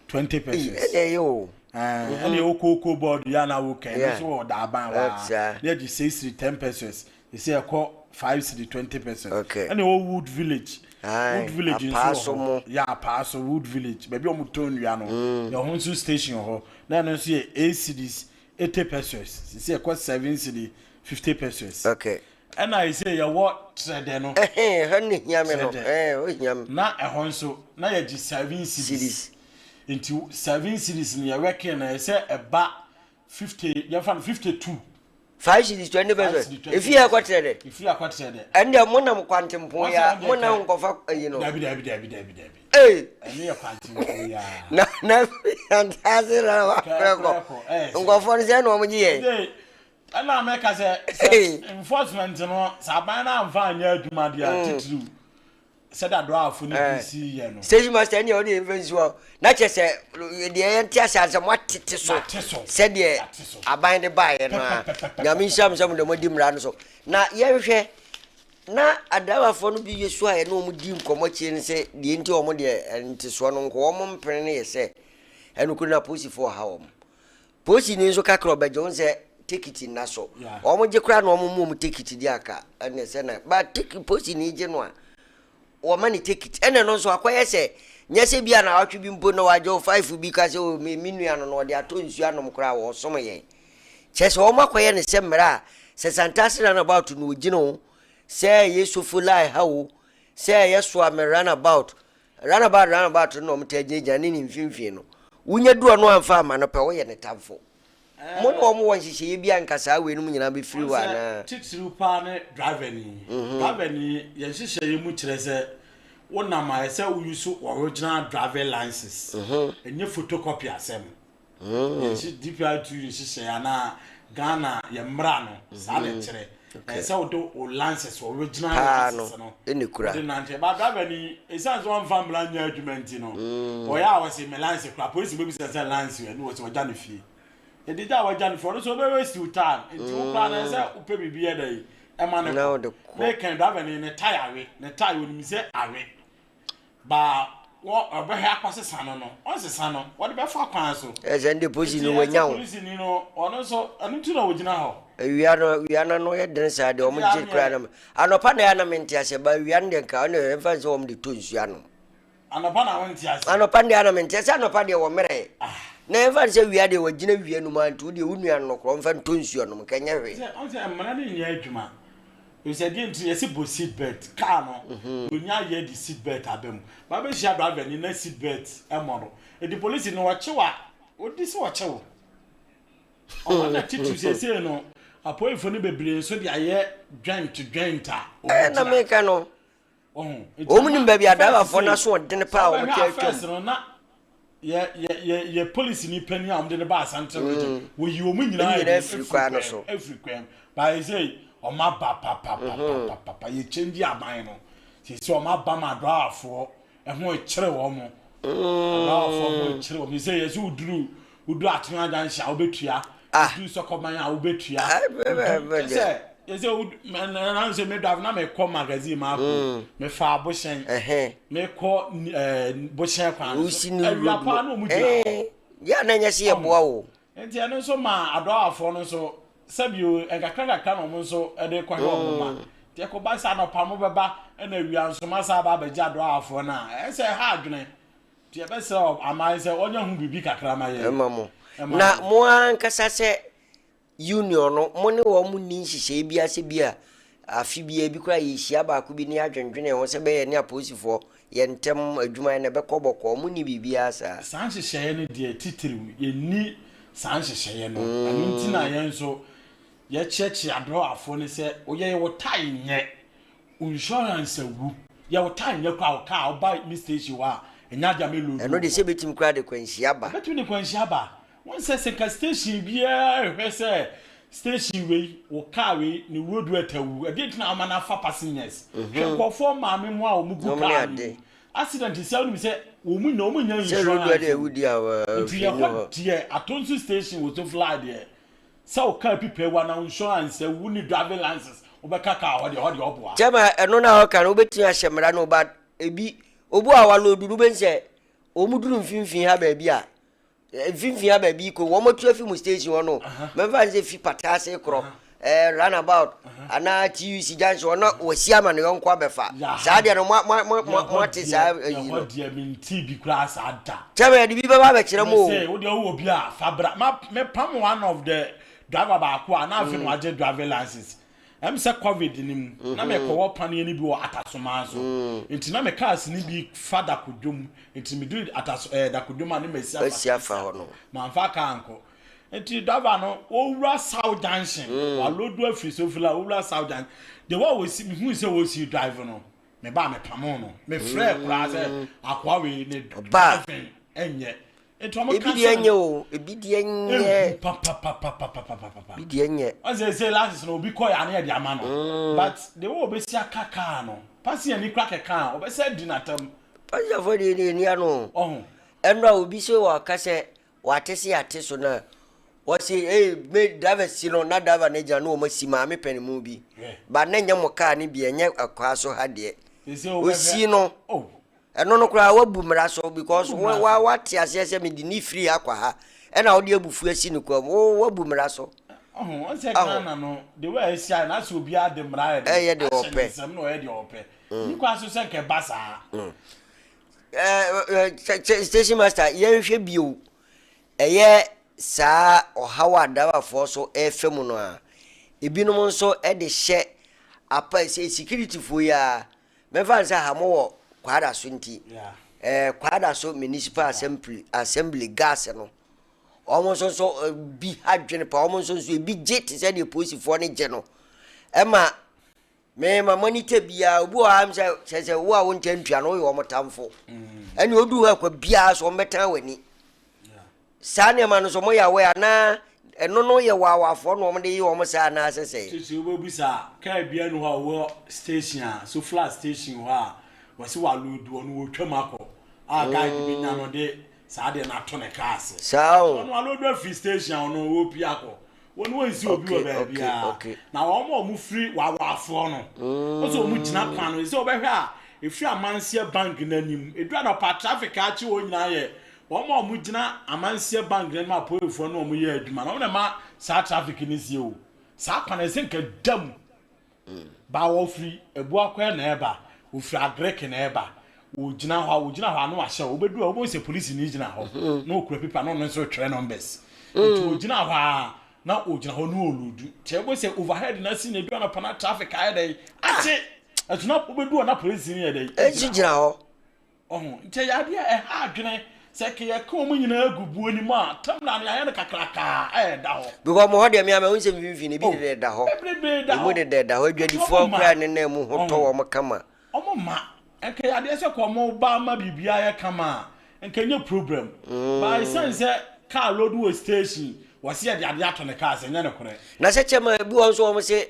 20 Ei, pesewas. ɛna ɛyɛ o. Ɛne ɛwɔ cocoa board yɛ ana wo kɛn ɛno nso wɔ Daaban waa. Saa. Ne yɛgye 6 cedi 10 pesewas. Ɛsɛ ɛkɔ 5 cedi 20 pesewas. Okay. Ɛne ɛwɔ Wood Village. Aye, Wood Village nso Apaaso wɔ mo. hɔ. Yɛ Apaaso Wood Village baabi a wɔn tɔn nnua no. Yɛ ho nso station wɔ hɔ. Na ɛno nso yɛ 8 cedis 80 pesewas. Sisi ɛkɔ 7 cedi 50 pesewas. Okay. Ɛna ɛsɛ yɛwɔ Trɛdɛ no. Ɛhɛn, hɔ ne hia me no. Trɛdɛ. Ɛɛ, hɔ hia me. Na ɛhɔ nso na yɛgye 7 cedis. Cedis. Nti 7 cedis no yɛwɛke no ɛsɛ ɛba 50 yɛmfa no 52. 5 cedis 20 5 pesewas. cedi 20 Efi yɛ kɔ Trɛdɛ. Efiri akɔ Trɛdɛ. Ɛndeɛ mo nam kwantempɔn ya, Wɔn sɛ mo nam wɔn deɛ nkɔfa ayi no. Dabi dabi dabi dabi dabi. Ee. Ɛno yɛ kwantempɔn ya. Na antaase na wa Kɛ- kɔ. kɔ, ɛyɛ sɛ. Nkɔfoɔ no sɛ na wɔn gye yɛn. Ɛnde ɛna mɛka sɛ Hey. sɛ enforcement no sɛ aban no amfa anyɛ adwuma deɛ a titiriw sɛdeɛ adɔafo no bi si yɛ no. Station master ɛndeɛ ɔde yɛn fɛn si hɔ. Na kyerɛ sɛ deɛ yɛn te ase asɛ mo atete so. Yɛate so. Sɛdeɛ Yɛate so. aban de baeɛ no a. Pɛpɛpɛpɛpɛ. Nyame nhyira mo sɛ mo de mo adi mmara no so. Na yɛnhwɛ na adrabafoɔ no bi yɛ so a yɛne wɔn di nkɔmmɔ kyerɛ no sɛ deɛ nti wɔn deɛ ntesoɔ no nko wɔn mpene no yɛ sɛ ɛno kuro no apolisifoɔ ha wɔn. Polisini nso kakra ɔbɛgye wɔn sɛ tekiti nna so. Yeah. Wɔn gye koraa na wɔn mu wɔn tekiti di aka ɛna sɛ na ba teki polisini gye no a wɔma ne tekiti ɛna no nso akɔyɛ sɛ nyɛ sɛ bi a na awɔtwe bi mpo na wagye wo five bi ka sɛ o me me nua no na ɔde atɔ nsuo anom koraa wɔsom yɛn. Kyerɛ sɛ wɔn akɔyɛ ne sɛ mmerɛ a sɛ Santase runabout na ogyina o sɛ ɛyɛ Sofo line ha o sɛ ɛyɛ Soame runabout runabout runabout no na wɔn taa gyinagyina ne ne mfimfini no wonya du ɔno amfa ama no pɛ woyɛ ne tamfo. Mo ne wɔn wɔ nhyehyɛeɛ bi a nka saa wei no mu nyinaa bɛfiri hɔ Wɔn sɛ anaa? titiriw paa ne driver ni. Driver ni yɛn nhyehyɛeɛ mu kyerɛ sɛ wonam a ɛsɛ wo use original driving license. Ɛnyɛ photocopy asɛm. Yɛn hye DPR2 nhyehyɛeɛ anaa Ghana yɛn mmara no saa na ɛkyerɛ. Ɛsɛ sɛ wode wo license, original Paa no, license no, ɛna kura. wode nante. Ba driver ni, ɛsiane sɛ ɔmfa mmara nyɛ adwuma nti no, ɔyɛ a wɔse me license kura. Polisi bɛbisa sɛ license ɛne wɔ sɛ ɔgya no fie. Ɛdi gya a wɔgya no fie, ɔno nso ɔbɛ waste wo time. Nti wo koraa no, ɛsɛ sɛ wopɛ biribi yɛ dɛ ɛma no Na kɔ. wode kɔ. Meka driver ni ne tae awe, ne tae onim sɛ awe. Ba wɔ ɔbɛhwɛ akɔsesa no no, ɔnsesa no, wɔde bɛfa kwan so. Ɛsɛ ndɛ polisi Nti no ɛsɛ wanya wo. polisi ni no, ɔno nso, ɛno nti na ɔgyina hɔ. Awia no, awia no ano yɛ den saa deɛ, wɔn gye koraa na anɔpa na ɛyɛ na mente aseɛ, ba awia no deɛ nka ɔno deɛ ɛmfa nsɛ wɔn de tɔ nsuo anom. Anɔpa na wonte aseɛ. Anɔpa no deɛ na mente aseɛ, anɔpa deɛ wɔ mmerɛ. Na ɛmfa nsɛ awia deɛ wɔgyina wia no mu a, nti wo deɛ wo nua no korɔ ɔmfa ntɔ nsuo anom, nka ɛnyɛ hwee. Sɛ ɔn sɛ mmara no nyɛ adwuma. Efisɛ deɛ nti yɛsi bɔ seat belt car no, onya yɛ de seat belt aba mu. Ba bɛhyia driver ni na seat belt ɛmmɔ no. Eti polisi no ɔkye wo a, odi sɛ ɔkye wo. Ɔno na titiriw seesei no, apolifo no bebree nso de ayɛ joint joint a wɔn Ɛɛ na gyina. meka no. Ɔho. Nti Wɔn ama nim baabi a first driverfoɔ no sei, aso ɔdene sɛ paa a wɔn wobɛhwɛ taa a twam. first no na yɛ yɛ yɛ yɛ polisi ni panyin a wɔde no ba Asante region, wɔyi wɔn nyinaa Wɔn yɛ nyinaa den firi efiri kwan no kwan so. efiri kwan mu. Baayɛ sɛ wɔn aba papapapapapa yɛ change aban no. Sisi wɔn aba ma driverfoɔ ɛho kyerɛ wɔn. Driverfoɔ ho kyerɛ wɔn. Sɛ yɛ sɛ woduru woduru Atena junction a wobɛtua, woduru Sɔkɔban a wobɛtua. Ah, bɛ- bɛ- bɛ- Sɛ yɛ sɛ wod mɛ na sɛ me drive na mekɔ magazine maako mefa abohyɛn Ɛhɛn. mekɔ ɛɛ bohyɛn kwan no Wosi so ne awia road paa no. na ɔmo gyina hɔ. Ɛɛ, yɛ a na ɛnyɛ sɛ yɛboa wo. Nti ɛno nso ma adɔafoɔ no nso sɛbio nkakra nkakra na ɔmo nso de kɔhwɛ ɔmo ma. Nti ɛkɔba sɛ anɔpa mo bɛba ɛna awia nso mo asan aba abɛgye adɔafoɔ no a, ɛyɛ sɛ ɛha adwene. Nti yɛbɛsrɛ aman sɛ ɔnyɛ ho biribi kakra ma yɛn. Ɛma mo. Ɛma Na yɛn. mo ankasa sɛ union no, mo ne wɔn nni nhyehyɛe bi ase bi a afe biara bi koraa yɛhyia baako bi ne yɛadwendwene ho sɛ bɛyɛ ne apolisifoɔ yɛn ntam adwuma yɛn na ɛbɛkɔ bɔkɔɔ, mo nni biribiara saa? Saa nhyehyɛeɛ no deɛ titiriw yɛnni saa nhyehyɛeɛ no. Ɛno nti na yɛn nso yɛkyeakyea adrɔwafoɔ no sɛ woyɛ wo tae nyɛ, wo insurance awu, yɛ wo tae nyɛ koraa wo kaa woba me station hɔ a ɛnyɛ adeɛ a mɛ load Ɛno wo deɛ hɔ. sɛ ɛbɛtumi koraa de kwanhyia aba. Ɛbɛtumi de kwanhyia aba. Wohu sɛ sɛ nka station biara rehwɛ sɛ station wei, wo car wei ne road wet awu, ɛdeɛ nti na woma no afa passengers? Hwɛ nkurɔfoɔ maame mu a wɔn gu Nom ne car no mu. ade. Accident sɛ wonim sɛ wɔn mu nyinaa wɔn nya Sɛ road wet insurance o. awu deɛ a, Nti hwee yɛhɔ nni hɔ. deɛ Atonsu station wɔ Sofly deɛ sɛ wo car pipa awu anaa wo insurance awu ne driving license wobɛka car hɔ deɛ hɔ deɛ ɔboa. Kyɛma ɛno na ɔka no wobɛtumi ahyɛ mmara no ba ebi obu a walodu no wobɛhu sɛ wɔn duru mfimfini ha baabi a mfimfini ha baabi kɔ wɔn atu afi mu station hɔ no mɛmfa n sɛ fi pata ase korɔ ɛɛ runabout anaa TUC junction hɔ na wɔasi ama ne yɔnko abɛfa saa deɛ no mo mo mo mo mo ate saa ayi no yɛhɔ deɛ mentii bi koraa saa da. Kyɛma yɛde bi bɛba abɛkyerɛ mo o. Mese wo deɛ wowɔ bi a fa bra ma mepam one of the driver baako a na afei na wagye driving license. Ɛm sɛ covid no mu na mekɔwɔ paneɛ no bi wɔ Atasoman so nti na me cars no bi fa Dakodwom nti meduru Ataso ɛɛ Dakodwom a ne masi afa Asi afa hɔ no. Mamfa car ankɔ nti driver no ɔwura South Junction walodu afiri Sofila ɔwura South Junction the way a wɔsi mehuu sɛ wɔsi drive no me ba mepamoo no mefrɛɛ koraa sɛ akoa wei ne Ɔbaa. driving ɛnyɛ nti wɔn Ebi deɛ nyɛ o, ebi deɛ nyɛ. Ehu papapapapapapa. Ebi deɛ nyɛ. Ɔsɛ sɛ license no obi kɔ yɛ ano yɛ de ama no. But the way obesi aka car no, passenger ni kura kɛkɛ a, ɔbɛsɛ di n'atam. Passenger fo deɛ deɛ ni ano. Ɔho. Ɛnura obi sɛ waka sɛ wate se ate so na wɔsi ee me driver si no na driver no gyina na wɔn asi maame pɛnimu bi. Ba na nyɛ mo car no bi ɛnyɛ ɛkwaa so ha deɛ. Osi no. Oh. Ɛno no koraa wabu mmara so because Wabu mmara wa so. wate aseɛ sɛ mede ne firi ha kɔ ha ɛna wode abufuo asi ne kwan mu wo wabu mmara so. Ɔho ɔn sɛ Aho. Ghana no the way a esi ayɛ no asɛ obiara de mmara ayɛ dɛ Ɛyɛ deɛ ahyɛ ne ɔpɛ. nsam na ɔyɛ deɛ ɔpɛ. Nni kwan so sɛ nka ɛba saa. Ɛɛ ɛ station master yɛnhwɛ bio ɛyɛ saa ɔhaw a driverfoɔ so ɛrefa mu no a ebinom nso de hyɛ apa sɛ securityfoɔ yi ara Mɛmfa no sɛ ha mowɔ Kwadaso nti, eh, Kwadaso Municipal Assembly, Assembly gas no, wɔn nso nso eh, bi ha dwene pa, wɔn nso nso ebi gye te sɛ deɛ polisifoɔ no gye no. Ɛma me ma monitor biara, obi wɔ ha sɛ sɛ sɛ wo a wonkyɛ ntua no woyɛ wɔn tamfo. Ɛne odu hɔ akwa biara so wɔn bɛtan w'ani. Saa nneɛma no nso moyɛ aware anaa? Ɛno no yɛ wawafoɔ na wɔn de yɛ wɔn saa anaasɛ sɛn? Sisi wobɛbisa a, kaa biara nni hɔ a ɔwɔ station a, Sofla station hɔ a, wɔse waloodu ɔno ɔretwam akɔ a guide bi nya no de saa adeɛ no ato ne kaa ase. Saa o. Ɔno waloodu afiri station a ɔno ɔrepie akɔ. Wɔn wɔnsi obi wɔ baabiara. Na wɔn a wɔfiri wawafoɔ no, wɔn sɛ wɔn gyina kwan no, sɛ wɔbɛhwɛ a, ɛfiri Amanseɛ Bank no anim, ɛduru anɔpa traffic akye wɔn nyinaa yɛ Wɔn a wɔgyina amanseɛ bank no anim a apoefoɔ ne wɔn yɛ adwuma no, wɔn na ɛma saa traffic no sie o. Saa kwan no ɛsɛ nka da mu. Ba wɔfiri Abuakɔɛ na ɛba, wɔfiri Agric na ɛba. Wɔgyina hɔ a, wɔgyina hɔ a na wahyɛ hɔ. Wobɛdu a wobɛhu sɛ polisini gyina hɔ na ɔkura pipa na ɔno nso retwerɛ numbers. Nti ɔgyina hɔ a na ɔgyina hɔ na ɔludu. Nti wobɛhu sɛ overhead no asi na ɛdu anɔpa na traffic ayɛ dɛn akye. Ɛso na wobɛdu hɔ na polisini yɛ dɛn gyina hɔ. Ɔho, nti ɛyɛ adeɛ a ɛha adwene sɛ nka yɛka wɔn nyinaa gu buo no mu a, terminal no yɛayɛ no krakrakaa a ɛda hɔ. Because mo hɔ deɛ me a mahu sɛ mfimfini ebi Oh, deda da hɔ. bebrebe da Emu hɔ. deda da hɔ. Nti Adwadifoɔ wɔn mma. koraa ne nan mu ho tɔ Ɔho, wɔn kama. wɔn mma. Nka ɛyɛ adeɛ sɛ kɔ wɔn ba ma biribiara yɛ kama a, nka ɛnyɛ problem. But ɛsiane sɛ car load wɔ station, wɔse yɛde adeɛ ato ne car so, ɛnyɛ nokorɛ. Na sɛ kyɛ ma ebi wɔ hɔ nso wɔn se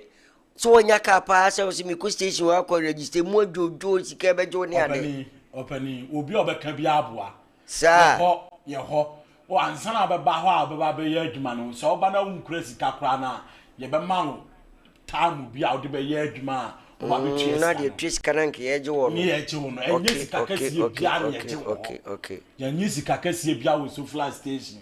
So wanya car paa sɛ ɔsɛ mekɔ station hɔ akɔ register mu adwodwo sika ɛbɛgye wo ne ade. Ɔpanin, ɔpanin, obi a ɔbɛka bi aboa. Saa. Yɛ hɔ, yɛ hɔ. O ansa na ɔbɛba hɔ a ɔbɛba abɛyɛ adwuma no, sɛ ɔba na wonkura sika koraa no a, yɛbɛma wo time bi a wode bɛyɛ adwuma a woba bɛtua Mm, na sika deɛ no. tua sika no anka yɛgye wɔ no. Ne yɛgye wo no, ɛnyɛ Okay, sika okay, kɛseɛ okay, biara na okay, yɛgye wɔ okay, hɔ. okay. Yɛnnye sika kɛseɛ biara wɔ Sofla station.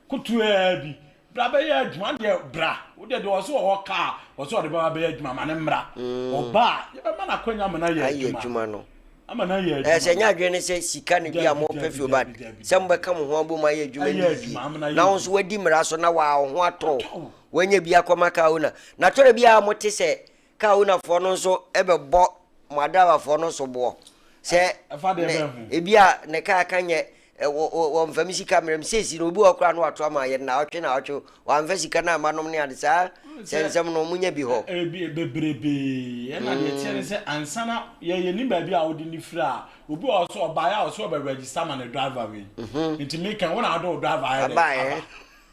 Ketewaa bi, Bra bɛyɛ adwuma deɛ bra. Wo deɛ deɛ ɔse ɔwɔ car ɔse ɔde bɛba bɛyɛ adwuma ma no mmra. Ɔba a yɛbɛma no akwanya ama no ayɛ Ayɛ adwuma. adwuma no. Ama no ayɛ Ɛɛ sɛ adwuma nyɛ no. adwene ne sɛ sika na bi a Dabi mopɛ dabi fi o but dabi dabi sɛ dabi. mobɛka mo ho abom ayɛ adwuma Ayɛ no yie adwuma ama no ayɛ na wo nso adwuma. woadi mmara so na waa wo ho atɔ wo. Atɔ wo. Woanya bi akɔma car owner. Na tɔrɔ bi a mote sɛ Car owner foɔ no nso bɛbɔ mo adriver foɔ no soboɔ sɛ Ɛfa deɛ ne bɛn ho? ebi a ne car ka nyɛ ɛ, wɔ wɔ wɔmfa me sika mmerɛ m seesi no obi wɔ hɔ koraa no wato ama yɛ naawɔtwe naawɔtwe wamfa sika no amma nom ne ade saa sɛ Sɛ nsɛm no monya bi hɔ. ebi bebrebee ɛna deɛ ɛteɛ ne sɛ ansa na yɛ yɛnim baabi a wode no firi a obi wɔ hɔ sɛ ɔbaeɛ a ɔsɛ ɔbɛ register ma ne driver wei nti meka wo na wode wo driver ayɛ dɛn Abaeɛ.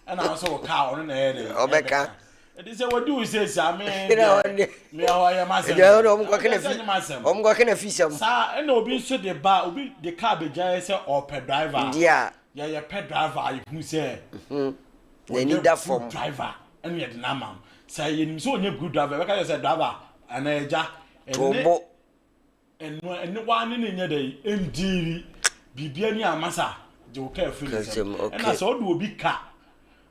aba ɛna wo sɛ wo car ɔno na ɛyɛ dɛn Ɔbɛka. ɛbɛka Ɛdi sɛ wɔdi wo sɛ saa me Ɛna deɛ ɔde me ɛhɔ yɛ m'asɛm ɛdeɛ ɔde deɛ ɔmo kɔke na ɛdeɛ sɛ fi nyɛ m'asɛm ɔmo kɔke na fi sɛm. Saa ɛna obi nso de ba obi de car bɛgya yɛ sɛ ɔpɛ driver a Deɛ a. yɛyɛ pɛ driver a yɛhu sɛ N'ani ɔyɛ da good fam. driver ɛna yɛde no ama no sɛ yɛnim sɛ ɔnyɛ good driver yɛbɛka kyerɛ sɛ driver anaa agya To wo ɛne bo. Ɛno ɛne waa ne ne nyɛ dɛ ɛndiiri biribi ani ama sa gye wo kaa firi ne nsam ɛna sɛ ɔde obi ka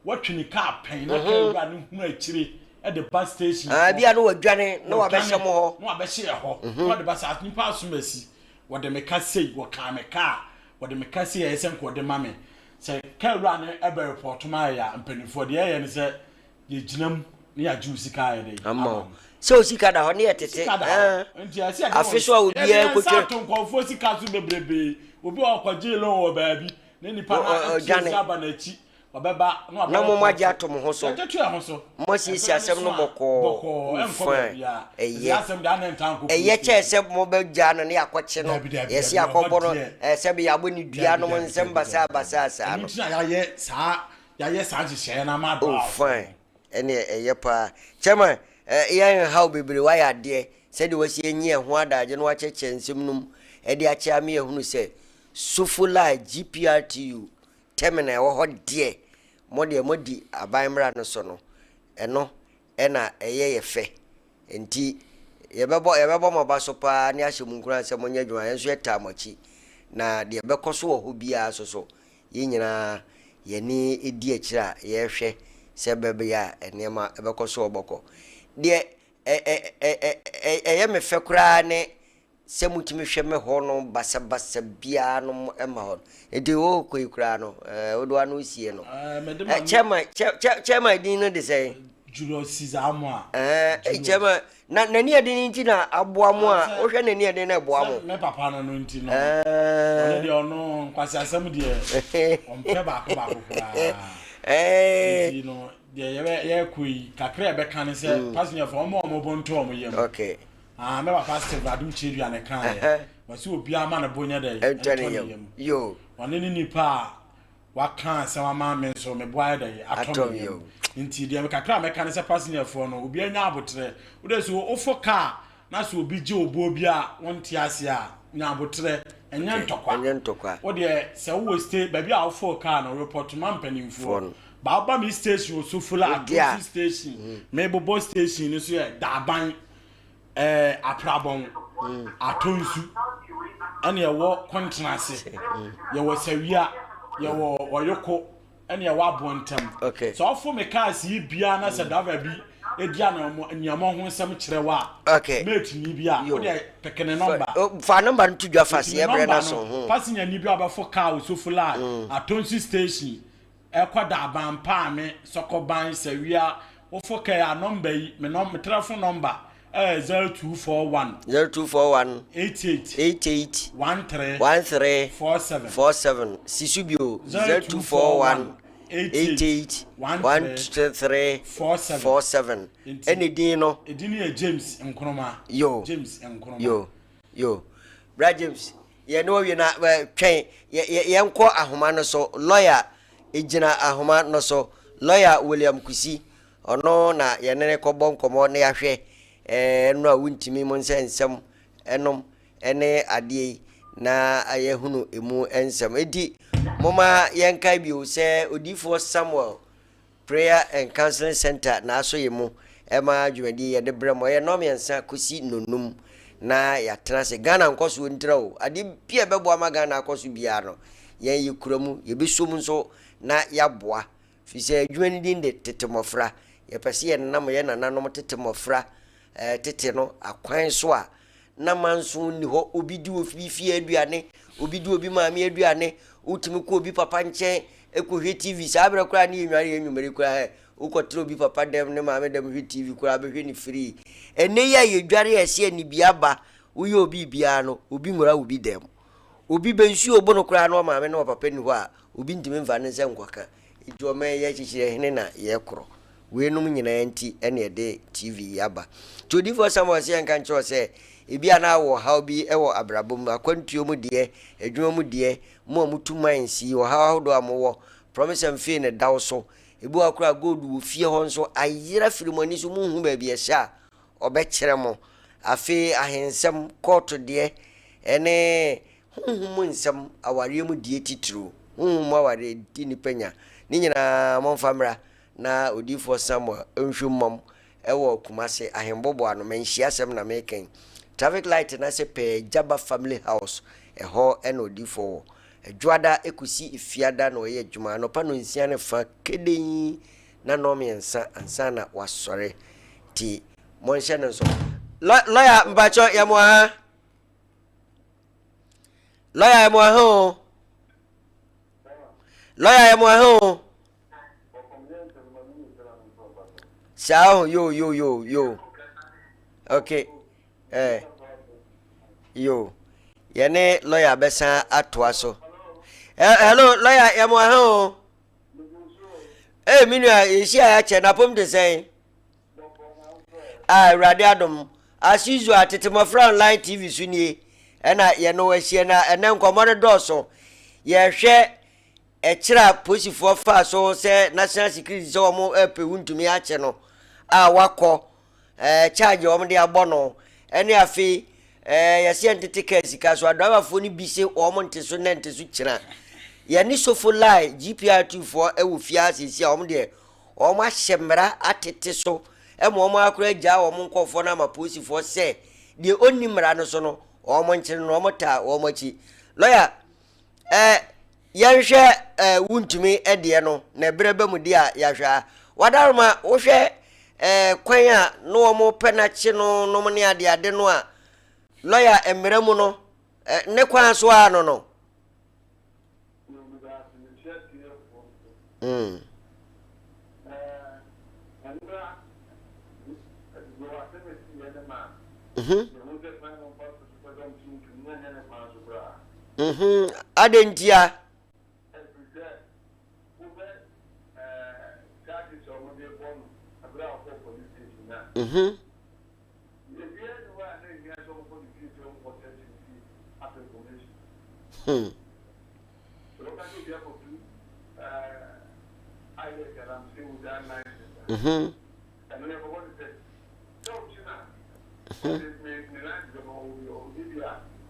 watwi ne kaa pɛn na kaa wura ne hunu akyire ɛde ba station hɔ bi a na wadwane na wabɛhyɛ mo hɔ na wabɛhyɛ yɛ hɔ na wɔde ba sa nipa asom asi wɔde me ka sei wɔkaa me kaa wɔde me ka sei ɛyɛ sɛ nka wɔde ma me sɛ kaa wura ne ɛbɛ report ma yɛ a mpanimfoɔ deɛ ɛyɛ ne sɛ Yɛgyina mu na yɛagye wo sika ayɛ dɛn? Ama wo. Sɛ wo sika da hɔ ne yɛ tete. Sika da hɔ. Nti ɛsɛ yɛde Afe so a obiara yɛde yɛn nsa kotwa. ato nkurɔfoɔ sika so bebrebe. Obi a ɔkɔgyee loan wɔ baabi na nipa no Ɔdwane. atrace aba n'akyi. Ɔbɛba na wabɛ Na mo agye report. ato mo ho so. Yɛgye to yɛn ho so. Mo asiesie Ɛberɛ asɛm no no so a, bɔkɔɔ. bɔkɔɔ, Oh, ɛnkɔ fine. baabiara. Nti Ɛyɛ. asɛm deɛ ana ntaa nkɔ Ɛyɛ police kyɛɛ station. sɛ mobɛgyaa no ne yɛakɔkye no. Dabi, dabi, Yɛse dabi, ɛhɔ yɛakɔbɔ no, deɛ. ɛɛ, sɛbe yɛabɔ ne dua Dabi, nom dabi, nsɛm dabi, basaa dabi, dabi. basaa saa Ɛno no. nti na yɛayɛ saa Yɛayɛ saa nhyehyɛeɛ no ama Oh adɔɔso. fine ɛneɛ ɛyɛ paa. Chairman eh, yɛn nhaw bebree wayɛ adeɛ sɛdeɛ wasi anyi ɛho adagye na wakyerɛkyerɛ nsɛm no mu ɛde akyɛ ama yɛahunu sɛ Sofolai GPRTU terminal ɛwɔ hɔ deɛ mo deɛ moadi aban mmara no so no ɛno ɛna ɛyɛ yɛ fɛ Enti yɛbɛbɔ yɛbɛbɔ mo aba so paa ne ahyɛ mo nkuran sɛ monyɛ adwuma. Yɛn nso yɛtaa mo akyi. Na deɛ ɛbɛkɔ so wɔ hɔ biara nso so, yɛn nyinaa yɛn ani di akyire a yɛrehwɛ sɛ ɛbɛyɛ a nneɛma bɛkɔ so wɔ bɔkɔ. Deɛ ɛ ɛ ɛ ɛ ɛyɛ me fɛ koraa ne Sɛ motumi hwɛ me hɔ no basabasa biara no ma hɔ no. Nti wo kɔ yi koraa no, eh, wode w'ano sie no. Eh, chairman, chairman din no de sɛn? Julius Caesar Amoah. Eh, eh chairman, na n'ani ɛden no nti na aboa mo a, wohwɛ n'ani ɛden na ɛboa mo. Me papa no no nti no. Ɔno deɛ ɔno nkwasi asɛm deɛ ɔmpɛ baako baako koraa. Eh. Nti no deɛ yɛbɛ yɛkɔ yi kakra ɛbɛka ne sɛ passenger fo ɔmo a ɔmo bɔ nto ɔmo yam. Okay. Ah, me papa Steve Adom Kyerɛdua ne kaeɛ. Wɔsi obiara ma ne bo nyɛ dɛ ɛntɔ ne yam. Yo. Ɔne ne nipa a Waka asɛm ama me nso me bo ayɛ dɛ atɔ me yam. Nti deɛ kakra a mɛka ne sɛ passengerfoɔ no obi anya abotrɛ. Wode so wofo kaa na sɛ obi gye obuo bi a wonte ase a nya abotrɛ. Ɛnyɛ ntɔkwa. Ɛnyɛ ntɔkwa. Wodeɛ sɛ wowɔ ste baabi a wofoo kaa no report ma mpanimfoɔ. Ba woba me station wɔ Sofola Atonsu station. Mebobɔ station no so yɛ Daban. Ɛɛ Aprabɔn, Atonsu, ɛna ɛwɔ Kontenase, yɛwɔ Sawia, yɛwɔ Ɔyoko, ɛna ɛwɔ Abontɛm. Okay. Sɛ ɔfo me cars yi biara na sɛ driver bi edi anamɔ ho nsɛm kyerɛ wo a, Okay. mate ni bi a, Yo. wo deɛ peke ne nɔmba. Fa, fa nɔmba no to dwa fa Nti se me yɛbrɛ no nɔmba aso no, ho. passenger ni bi a ɔbɛfo car wɔ Sofoline, Atonsu station, Ɛkɔ Daban, Paame, Sɔkɔban, Sawia, wofo kɛɛ a nɔmba yi, me nɔm me telefon nɔmba ɛyɛ 0241. 0241. 88. 88. 13. 13. 47. 47. Si so bio. 0241. 88. 13. 47. 47. Ɛne din no. Edin no yɛ James Nkrumah. Yo. James Nkrumah. Yo. Yo. Bra James. Yɛne wo awie na twɛn yɛnkɔ ahoma no so. Lɔya gyina ahoma no so. Lɔya William Kusi, ɔno na yɛne no kɔbɔ nkɔmmɔ na yɛahwɛ ɛno a wontumi mo nsɛ nsɛm ɛnom ɛne adeɛ yi na yɛahunu emu nsɛm. Enti momma yɛnkae bio sɛ odiyifoɔ Samuel Prayer and Counseling Center na asɔ yɛn mu ma dwumadie yi yɛde brɛ mo. Ɛyɛ nnɔnmiɛnsa kɔsi nnɔnnum na yɛatena ase. Ghana nkɔsoɔ ntira o. Adeɛ bi a ɛbɛboa ma Ghana akɔ so biara no, yɛn yɛkura mu, yɛbɛsɔ mu nso na yɛaboa. Firi sɛ adwuma no din de tete mmɔfra. Yɛpɛ sɛ yɛnam yɛn nananom tete mmɔfra eh, tete no akwan so a na manso nni hɔ. Obi di obi fie aduane, obi di obi maame aduane, wotumi kɔ obi papa nkyɛn kɔhwɛ TV. Saa berɛ koraa ne yɛnware yɛn nwummere koraa ɛ, wokɔtena obi papa dɛm ne maame dɛm hwɛ TV koraa bɛhwɛ ne firii. Ɛnnɛ yi a yɛdware a ɛsɛ anibia ba, woyɛ obi biara no, obi nwura obi dɛm. Obi bɛ nsuo bo no koraa na ɔmaame ne ɔpapa nni hɔ a, obi ntumi mfa ne nsa nkɔka. Nti ɔman yi yɛkyekyere hene na yɛkorɔ. Weinom nyinaa nti na yɛde TV yi aba. Nti Odiyifoɔ Samuel se yɛnka nkyerɛ wo sɛ, ebia na wowɔ ɔhaw bi wɔ abrabɔ mu, akwantuo mu deɛ, adwuma mu deɛ, mo a motu mines yi, ɔhaw ahodoɔ a mowɔ, Promise and Fail no da wo so. Ebi wɔ hɔ koraa gold wɔ fie hɔ nso ayera firi mo ani so, monhu baabi ɛhyɛ a, ɔbɛkyerɛ mo. Afei ahensɛm, kɔɔto deɛ, ɛne honhom mu nsɛm, awareɛ mu deɛ titiriw, honhom mu awareɛ di nnipa nya, ne nyinaa momfa mmra na odiyifoɔ Samuel nhwɛ mma mo wɔ Kumase Ahenboboano, manhyia asɛm na meka yi. Traffic light no ase pɛɛ Jaba Family House, ɛhɔ na odiyifoɔ wɔ. Dwoada kɔsi Fiada na ɔyɛ adwuma, anɔpa nonsia ne fa kedee na nnɔnmiɛnsa ansa na wasɔre. Nti monhyɛ no nso. Lɔya mpakyɛ yɛ mo aha. Lɔya yɛ mo aha o. Lɔya yɛ mo aha o. Saa ho yo yo yo yo. Okay. Eh. Yo. Yɛne lɔya bɛsan atoa so. Eh, hello lɔya yɛ mo aha o. Ee me nua yɛhyia yɛakyɛ na apom te sɛn? Ah, Awurade adom. As usual, Tete Mmɔfra Online TV so nie. Ɛna yɛne wo ahyia na ɛnɛ nkɔmmɔ no dɔɔso. Yɛhwɛ ɛkyerɛ a polisifoɔ faa so sɛ national security sɛ wɔn ɛpɛ wuntumi akyɛ no a wakɔ ɛɛ charge a wɔn de abɔ no ɛne afei ɛɛ yɛsɛ yɛn tete kaa sika so adraivafoɔ no bi se wɔn nte so nɛ nte so kyina yɛne sofo line GPR tufoɔ ɛwɔ fie asiesie a wɔn deɛ wɔn ahyɛ mmara atete so ɛma wɔn akora agyaa wɔn nkɔfoɔ no ama polisifoɔ sɛ deɛ ɔnni mmara no so no wɔn nkyere no wɔn taa wɔn akyi lɔya Ɛ, yɛnhwɛ ɛ, wontumi deɛ no, na ɛberɛ ba mu deɛ a, yɛahwɛ a. Wadaroma, wohwɛ ɛ, kwan a na wɔn pɛ no akye no nom ne adeade no a, lɔya mmara mu no, ɛ, ne kwan so ara no no. Mm. Mhm. Mhm. Adɛn ntia? Mhm. Hmm. Mhm.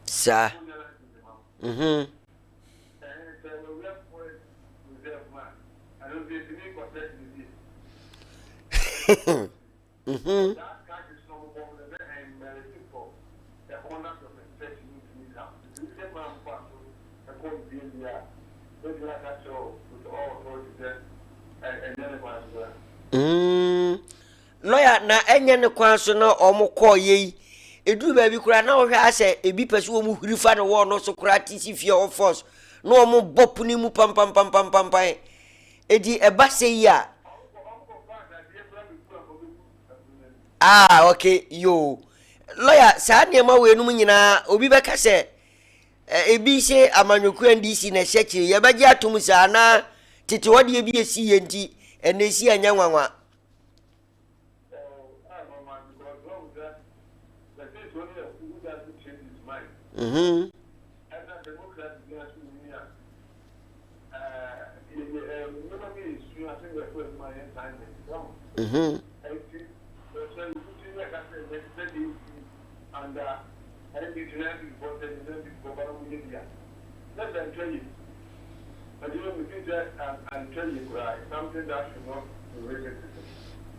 Saa. Mhm. Mhm. Mm. Lɔya na ɛnyɛ ne kwan so na wɔn kɔɔ yɛ yi. Eduru baabi koraa na wɔhwɛ asɛ ebi pɛ so wɔn huri fa ne wɔn no so koraa te si fie hɔ force na wɔn bɔ pono mu pampampampampampan. Edi ɛba sɛ yi a. Ah, okay, yoo. Lɔya, saa nneɛma wei nom nyinaa obi bɛka sɛ ebi se amanyɔkuo NDC na ɛhyɛ kyire yɛbɛgye atom saa anaa tete hɔ deɛ bi esi yɛ nti ɛna esi ɛnyɛ nwanwa. Mhm. Mhm.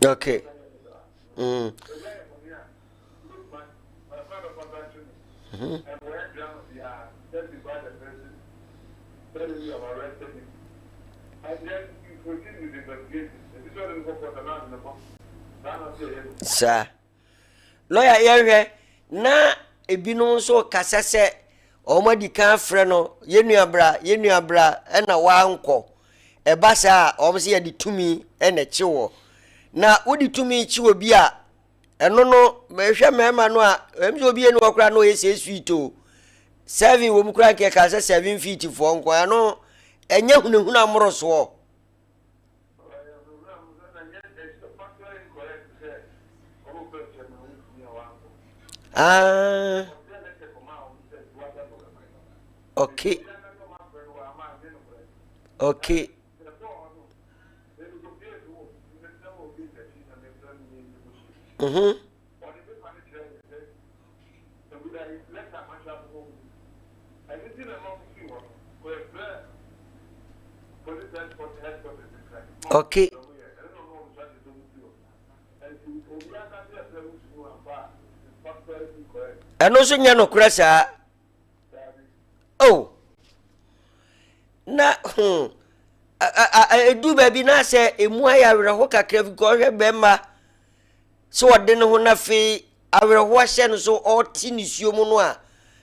Okay. Mm. Mm-hmm. Saa. Lɔya yɛhwɛ na ebinom nso kasa sɛ wɔn adi kan afrɛ no yɛn nua bra yɛn nua bra ɛna wankɔ ɛba saa a wɔn sɛ yɛde tumi ɛna ɛkye wɔ na wode tumi kye obi a Ɛno no, mehwɛ mmarima no a, ɛm sɛ obi ani hɔ koraa na ɔyɛ sɛ sweet o. Seven wɔ mu koraa nka ɛka sɛ 7 feet foɔ nko ara no, ɛnyɛ hunahuna mmorosoɔ. Ah, okay. Okay. Mhm. Okay. Ɛno nso nyɛ nokorɛ saa. Oh. Na hmm. Ɛdu baabi na sɛ ɛmu ayɛ awerɛho kakra bi kɔ ɔhwɛ bɛrima sɛ ɔde ne ho na afei awerɛho ahyɛ no so ɔte nisuo mu no a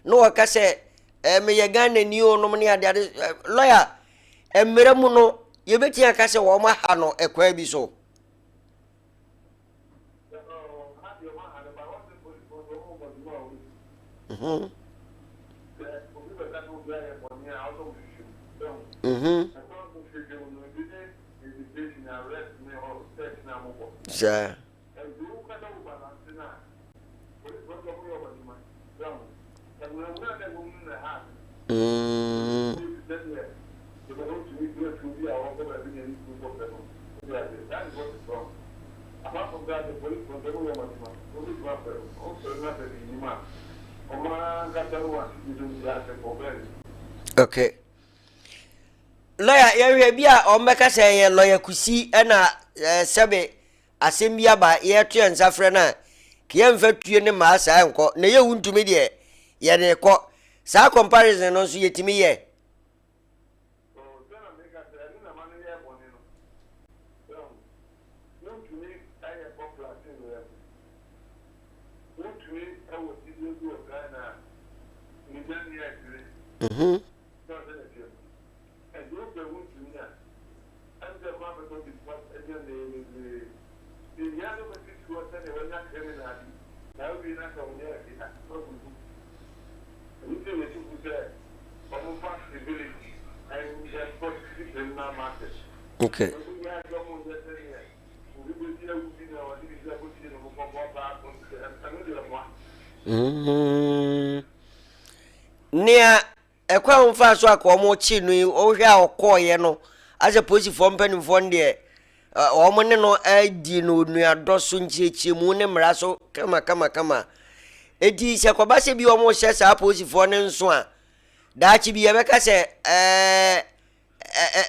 na ɔka sɛ eh, meyɛ Ghana ni o nom ne adeade lɔya mmerɛ mu no yɛbɛtumi aka sɛ wɔn aha no ɛkwan bi so. Mhm. Mhm. Saa. Mm. Okay. Lawyer, yɛhwɛ bi a wɔbɛka sɛ ɛyɛ lawyer Kusi ɛna ɛɛ sɛbe asɛm bi aba yɛto yɛn nsa frɛ no a ka yɛmfa tue ne mmaa saa nkɔ na yɛwu ntumi deɛ yɛde kɔ saa comparison no nso yɛtumi yɛ. Mhm. Okay. Mm. Nea ɛkwan a wɔfaa so a ka wɔkyee no yi, wohwɛ a ɔkɔɔeɛ no, asɛ polisifoɔ mpanimfoɔ no deɛ, Wɔn ne no adi no onuadɔ so, nkyerɛkyerɛmu ne mmara so kamakamakama. Enti sɛ kɔba sɛ bi wɔn rehyɛ saa apolisifoɔ no nso a, daakye bi yɛbɛka sɛ ɛɛ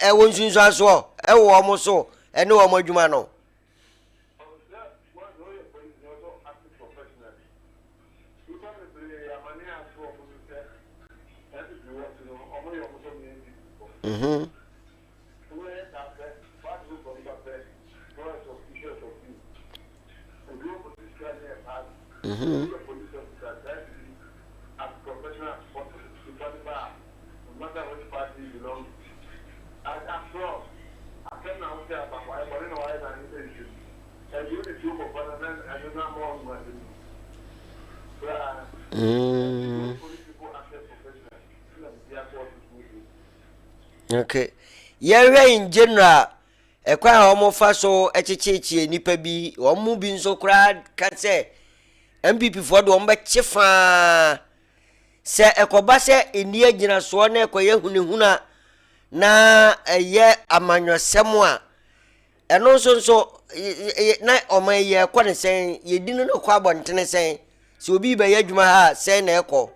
ɛwɔ nsunsuansoɔ ɛwɔ wɔn so ɛne wɔn adwuma no. Mm-hmm. Mm-hmm. Mm. Okay. Yɛhwɛ in general ɛkwan a wɔfa so kyekyerekyere nnipa bi, wɔn mu bi nso koraa ka sɛ NPP foɔ de wɔn bɛkye faa. Sɛ ɛkɔba sɛ ɛnni agyinasoɔ na ɛkɔyɛ hunahuna na ɛyɛ amanyɔsɛm a, ɛno nso nso na ɔman yi ɛkɔ ne sɛn, yɛdi no no kɔ abɔntene sɛn, sɛ obi bɛyɛ adwuma ha a sɛn na ɛkɔ.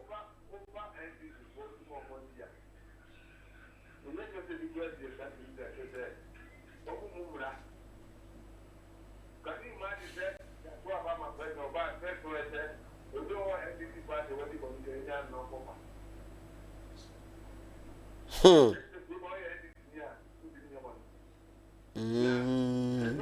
Hmm. Mm.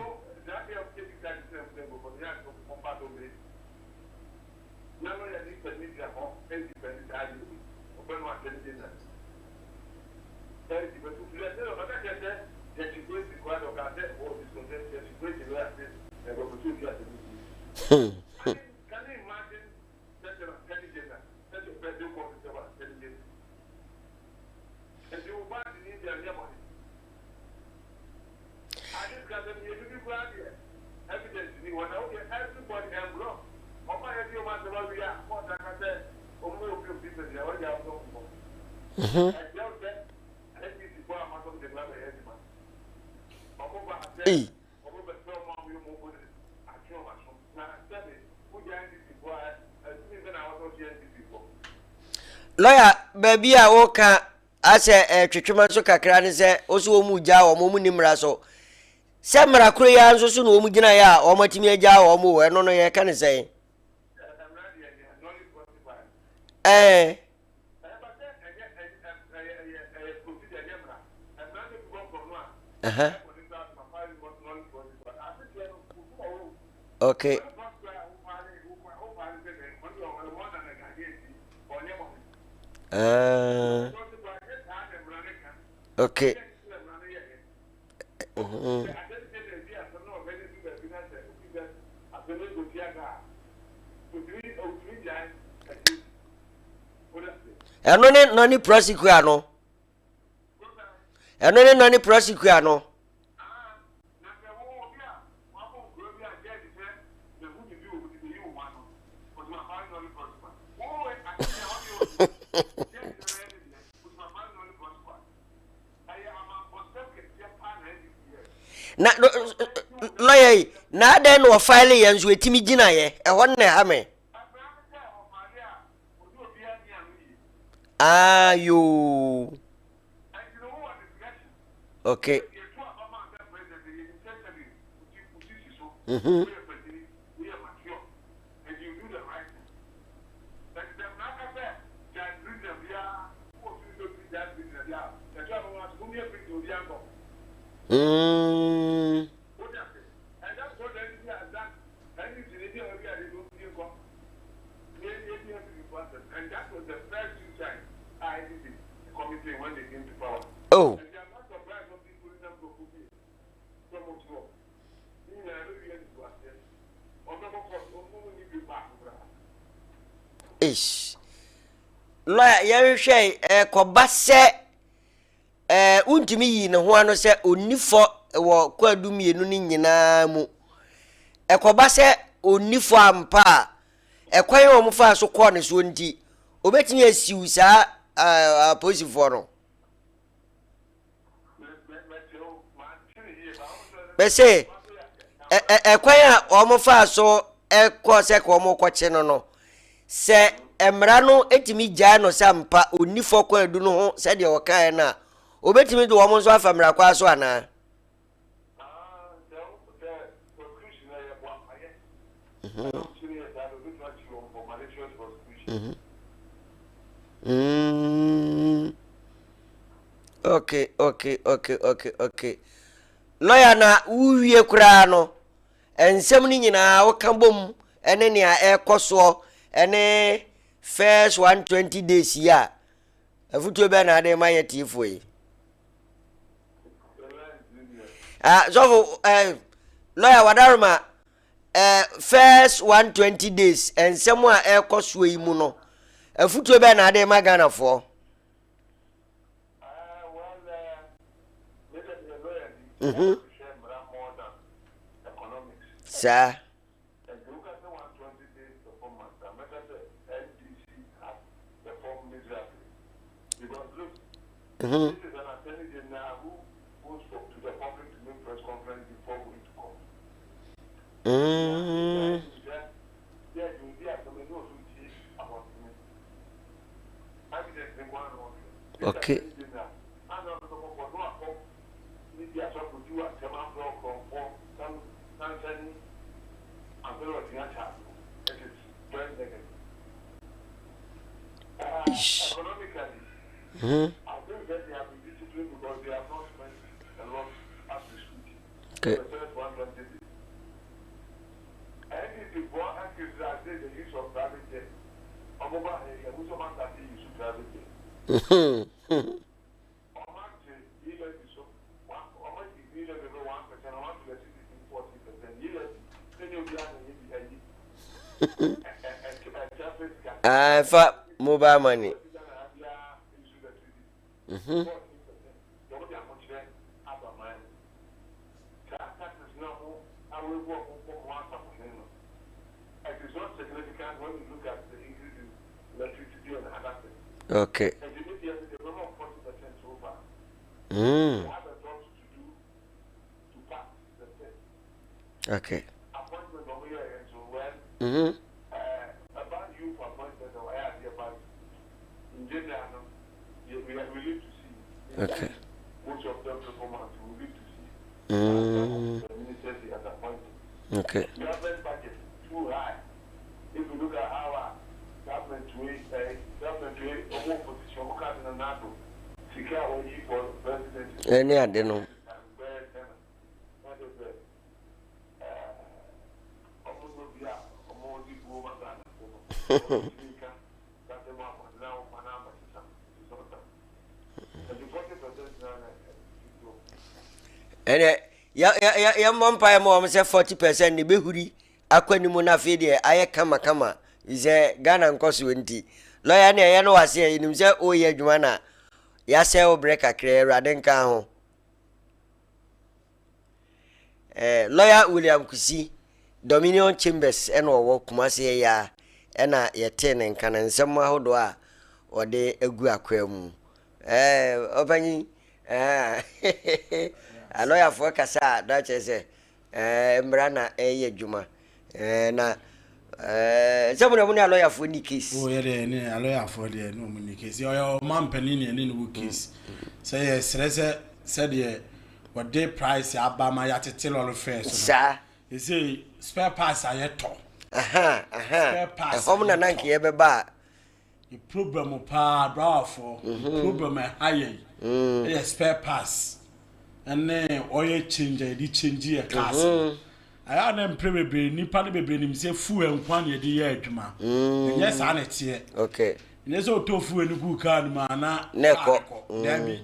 Hmm. Ei. Lɔya, baabi a woka asɛ ɛtwetwema so kakra ne sɛ wo so wɔn mu gyaa wɔn, wɔn ni mmara so. Sɛ mmara koro yi ara nso so na wɔn gyinaeɛ a wɔn atumi agyaa wɔn o, ɛno no yɛka ne sɛn? Ɛɛ. Uh-huh. Okay. Uh, okay. Mm-hmm. Ɛno ne nɔne prosecutor no. Ɛno ne nɔne prosecutor no. Na lɔya yi na adɛn na ɔfaele yɛ nso ɛtumi gyinaeɛ ɛhɔ no na ɛha me. Ah, yoo. Okay. Mm-hmm. Mm. Oh. Eish. Lawyer, yɛnhwɛ ɛkɔba sɛ Ɛɛ, wontumi yii ne ho ano sɛ onni fɔ wɔ kwaadu mmienu no nyinaa mu. Ɛkɔba sɛ onni fɔ ampa a, ɛkwan a wɔfaa so kɔɔ ne soɔ nti, obetumi asiw saa apolisifoɔ no. Bɛsɛ ɛkwan a wɔn faa so ɛkɔ sɛ ka wɔn kɔkye no no, sɛ mmara no tumi gyae no sɛ ampa ɔnni fɔ kwaadu no ho sɛdeɛ wɔkaeɛ no a, wɔbɛtumi de wɔn nso afa mmara kwan so anaa? Mm. Okay, okay, okay, okay, okay. Lawyer na wowie koraa no, nsɛm no nyinaa woka bom ne nea ɛrekɔ soɔ ne first 120 days yi a, afutuo bɛn na ade ma yɛ tiefoɔ yi? Ah, sɔfo, eh, lawyer Wadaroma, eh, first 120 days nsɛm a ɛrekɔ soɔ yi mu no, afutuo bɛn na ade ma Ghanafoɔ? Mhm. Saa. Mhm. Mm. Okay. Ish. Mm-hmm. Okay. Ɛfa mobile money. Mhm. Okay. Mm. Okay. Mm-hmm. Okay. Mm. Okay. Ɛne ade no. Ɛnɛ yɛmmɔ mpaeɛ ma wɔn sɛ 40 percent ne bɛhuri akɔ anim no afei deɛ ayɛ kamakama sɛ Ghana nkɔsoɔ nti lɔya ne ɛyɛ no wase a yɛnim sɛ woyɛ adwuma na yɛasɛ wo berɛ kakra awurade nka ho Eh, lawyer William Kusi, Dominion Chambers ɛna ɔwɔ Kumasi ha yi ara ɛna yɛtee ne nka na nsɛm ahodoɔ a ɔde agu akwaa mu. Eh, ɔpanyin, eh, alɔyafoɔ kasa a na kyerɛ sɛ eh, mmara na ɛyɛ adwuma. Eh, na eh, sɛ mo na mo ne alɔyafoɔ ni case. O yɛ deɛ ne alɔyafoɔ deɛ ne ɔmo ni case. Ɔyɛ ɔman panin ne ɛne ne wɔ case. Sɛ yɛsrɛ sɛ sɛdeɛ wɔde price aba ma yɛatete lɔre fare so no. Saa. Ɛsei spare parts a yɛtɔ. Aha, aha. Spare parts a Ɛhɔm na na yɛtɔ. nka yɛbɛba a. Yɛ problem paa brawafoɔ. Yɛ problem a ɛha yɛn ɛyɛ spare parts ɛne oil change a yɛde change yɛ cars no. Ɛyɛ a na mpere bebree nnipa no bebree nim sɛ fuel nko ara na yɛde yɛ adwuma. Ɛnyɛ saa na ɛteɛ. Okay. Ɛnyɛ sɛ ɔtɔ fuel no guu car no mu a na Na car no ɛkɔ. kɔ. Daabi.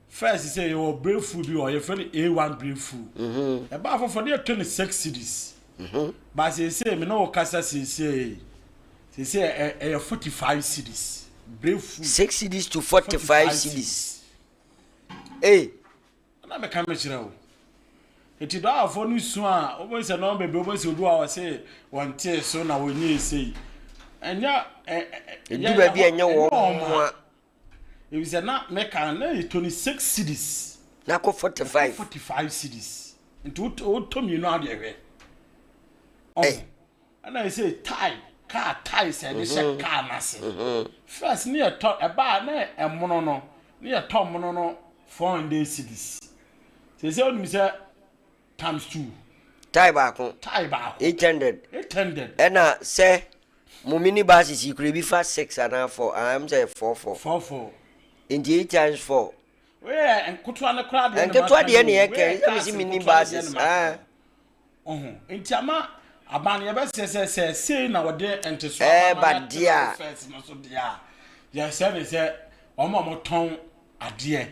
First sɛ yɛwɔ brake fuel bi wɔ yɛfrɛ no A1 brake fuel. Ɛbaa foforɔ ne yɛtɔ no six cedis. Ba seesei me ne wo kasa seesei seesei ɛyɛ 45 cedis brake fuel. Six cedis to 45 cedis. Ee. Ɛna meka mekyerɛ wo. Eti dɔafoɔ no su a wobɛhu sɛ nɔɔma bebree wobɛhu sɛ obi wɔ hɔ a ɔse wɔntee so na wɔnyɛɛ sei. Ɛnyɛ ɛ ɛ Ɛdu baabi a ɛnyɛ wɔn mmoa. Efisɛ na meka na ɛyɛ 26 cedis. Na kɔ 45. 45 cedis. Nti wotɔ mmienu adeɛ hwɛ. Ɔho. Ɛna yɛ sɛ tae, kaa tae sɛ yɛde hyɛ mhm. kaa n'ase. Mhm. First ne yɛtɔ ɛbaa ne ɛmono no ne yɛtɔ mono no 400 cedis. Sɛ sɛ onim sɛ times two. Tae baako. Tae baako. 800. 800. Ɛna sɛ mo mini buses yi kura ebi fa six anaa four, aham sɛ four four. Four four. Nti eight times four. Wei nketewa no koraa deɛ. Nketewa deɛ ne yɛ kɛ, ɛsɛ mi si mini buses. Ah. Oho, nti ama aban no yɛbɛsrɛ sɛ sɛ sei na wɔde ntesoɔ aba ma Ɛɛba deɛ a. fɛs no so deɛ a, yɛsrɛ ne sɛ wɔn a wɔtɔn adeɛ,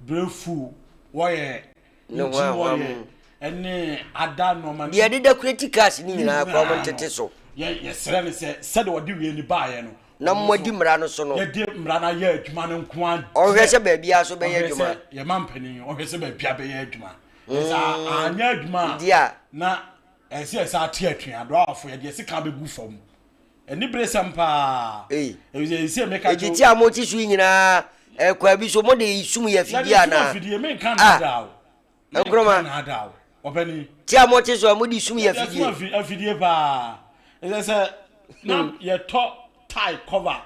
brefu, wɔyɛ, Ne nti ho wɔyɛ, ahwam. ɛne ada nneɛma no Deɛ ɛdeda kurati cars ne ne nyinaa koraa wɔn nyinaa no, ntete so. yɛ yɛsrɛ ne sɛ sɛdeɛ wɔde wei no baeɛ no, Na wɔn moadi nso mmara no so no. yɛde mmara no ayɛ adwuma no nko ara Ɔnhwɛ deɛ, sɛ baabiara so bɛyɛ ɔhwɛ adwuma. sɛ yɛma mpanin, ɔhwɛ sɛ baabiara bɛyɛ adwuma. Sɛ anyɛ adwuma a, a, na ɛsɛ yɛsan ate atua. Adoawafo, yɛde yɛn sika bɛgu fam. Aniberesɛm paa. Efisɛ seesei meka kyerɛ wo. Eti a mote so yi nyinaa, ɛkwan bi so mode sum yɛ afidie anaa? Yɛde sum afidie, menka nnaadaa wo. Nkrumah. Menka nnaadaa wo. Ɔpanin. Ti a mote so a mode sum yɛ afidie. Yɛde sum afidie paa. Ɛsɛ sɛ na yɛtɔ tie cover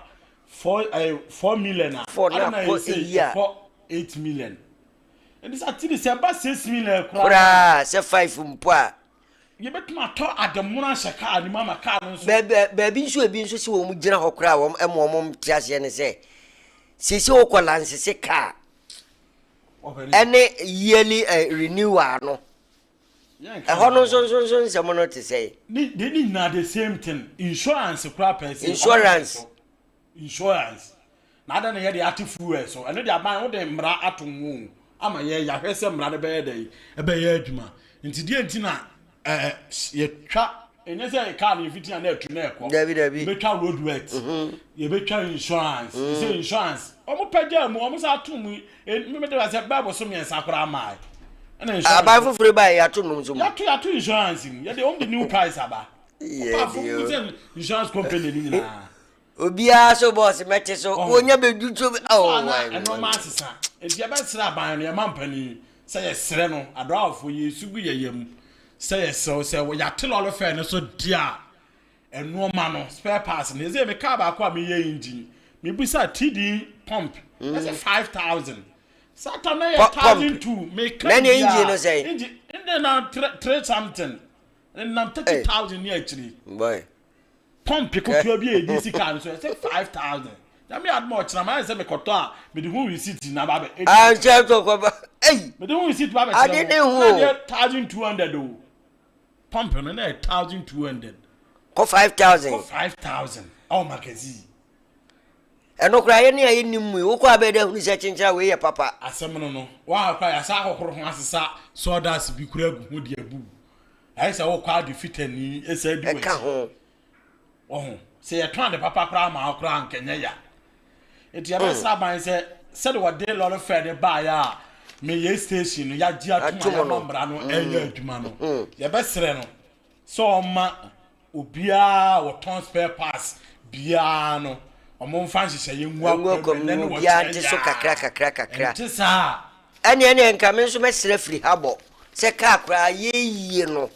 4 million a, Four na adɛn na akɔ ɛsɛ eyi a. ɛkɔ 8 million? Nti sɛ atiri sɛ ɛba 6 million koraa. Koraa sɛ five mpo a. Yɛbɛtumi atɔ ademono ahyɛ kaa no mu ama kaa no nso. Baabi baabi nso ebi nso sɛ wɔn gyina hɔ koraa wɔn ɛmo wɔn te aseɛ ne sɛ sese wokɔ license kaa ɛne yearly renewal no ɛhɔ no nso nso nso nsɛm no te sɛ. Ne de ne nyinaa the same thing, insurance koraa pɛ sɛ. Insurance. Insurance na adɛn na yɛde ate fuel so? Ɛno de aban wode mmara ato ho ama yɛ yɛahwɛ sɛ mmara no bɛyɛ dɛn, ɛbɛyɛ adwuma. Nti deɛ nti na ɛɛ yɛtwa ɛnyɛ sɛ kaa no yɛfiti a na ɛtu na ɛkɔ. Dabi dabi. Yɛbɛtwa road worth, yɛbɛtwa insurance. Sɛ insurance wɔn pɛ gya mu, wɔn sɛ ato mu mmemme de sɛ bɛɛbo so 3 koraa maa ɛna insurance. Aban foforɔ ba yɛ yɛato nom so mu. Yɛato insurance mu, yɛde wɔn de new price aba. Ɔpaafo mu sɛ insurance company ni nyinaa. Obiara so bɔɔse mɛte so wonya bɛdu so bi. Oh my ɛnɔɔma asesa nti yɛbɛsrɛ aban no, yɛma mpanin sɛ yɛsrɛ no, adoafoɔ yɛsu gu yɛyɛ mu sɛ yɛsrɛ sɛ yɛate lɔre fare no so deɛ a, ɛnoɔma no spare parts no yɛsɛ me car baako a meyɛ engine mebisa TD pump ɛsɛ 5,000 sata na yɛ 1,200 meka. Na ne engine no sɛ engine ndɛ na three something nam 30,000 ne akyiri. Boy. Pump ketewa bi a yɛde si car no so ɛsɛ 5,000. Nyame adom a ɔkyena mayɛ sɛ mekɔtɔ a mede ho receipt na ba bɛ. Anhyɛ so kɔba. Ei. Mede ho receipt ba bɛkyerɛ. Ade ne ho. Na deɛ 1,200 o. Pump no na yɛ 1,200. Kɔ 5,000. Kɔ 5,000. Ɛwɔ magazine. Ɛno koraa yɛ ne a yɛnim mu yi wokɔ abɛɛ dɛ hunu sɛ kyenkyena wei yɛ papa. Asɛm no wɔn akora yɛasa ahohoro ho asesa sawdust bi kura agu ho de abu. Ayɛ sɛ wokɔ ade fitani ɛsɛ di w'akyi. Ɛka ho. Ɔho sɛ yɛtɔn ade papa koraa ma wo koraa nkɛnyɛ ya. Nti yɛbɛsrɛ aban sɛ sɛde wɔde lɔre fare no baeɛ a meyɛ station no yɛagye atom a yɛama mmara no ɛyɛ adwuma no, yɛbɛsrɛ no sɛ ɔma obiara a wɔtɔn spare parts biara no ɔmo mfa nhyehyɛeɛ ngu akwan mu ɛnɛ ne obiara nte so kakra kakra kakra. Ɛnte saa. Ɛneɛ nka me nso mɛsrɛ firi ha bɔ sɛ kaa koraa yɛyie no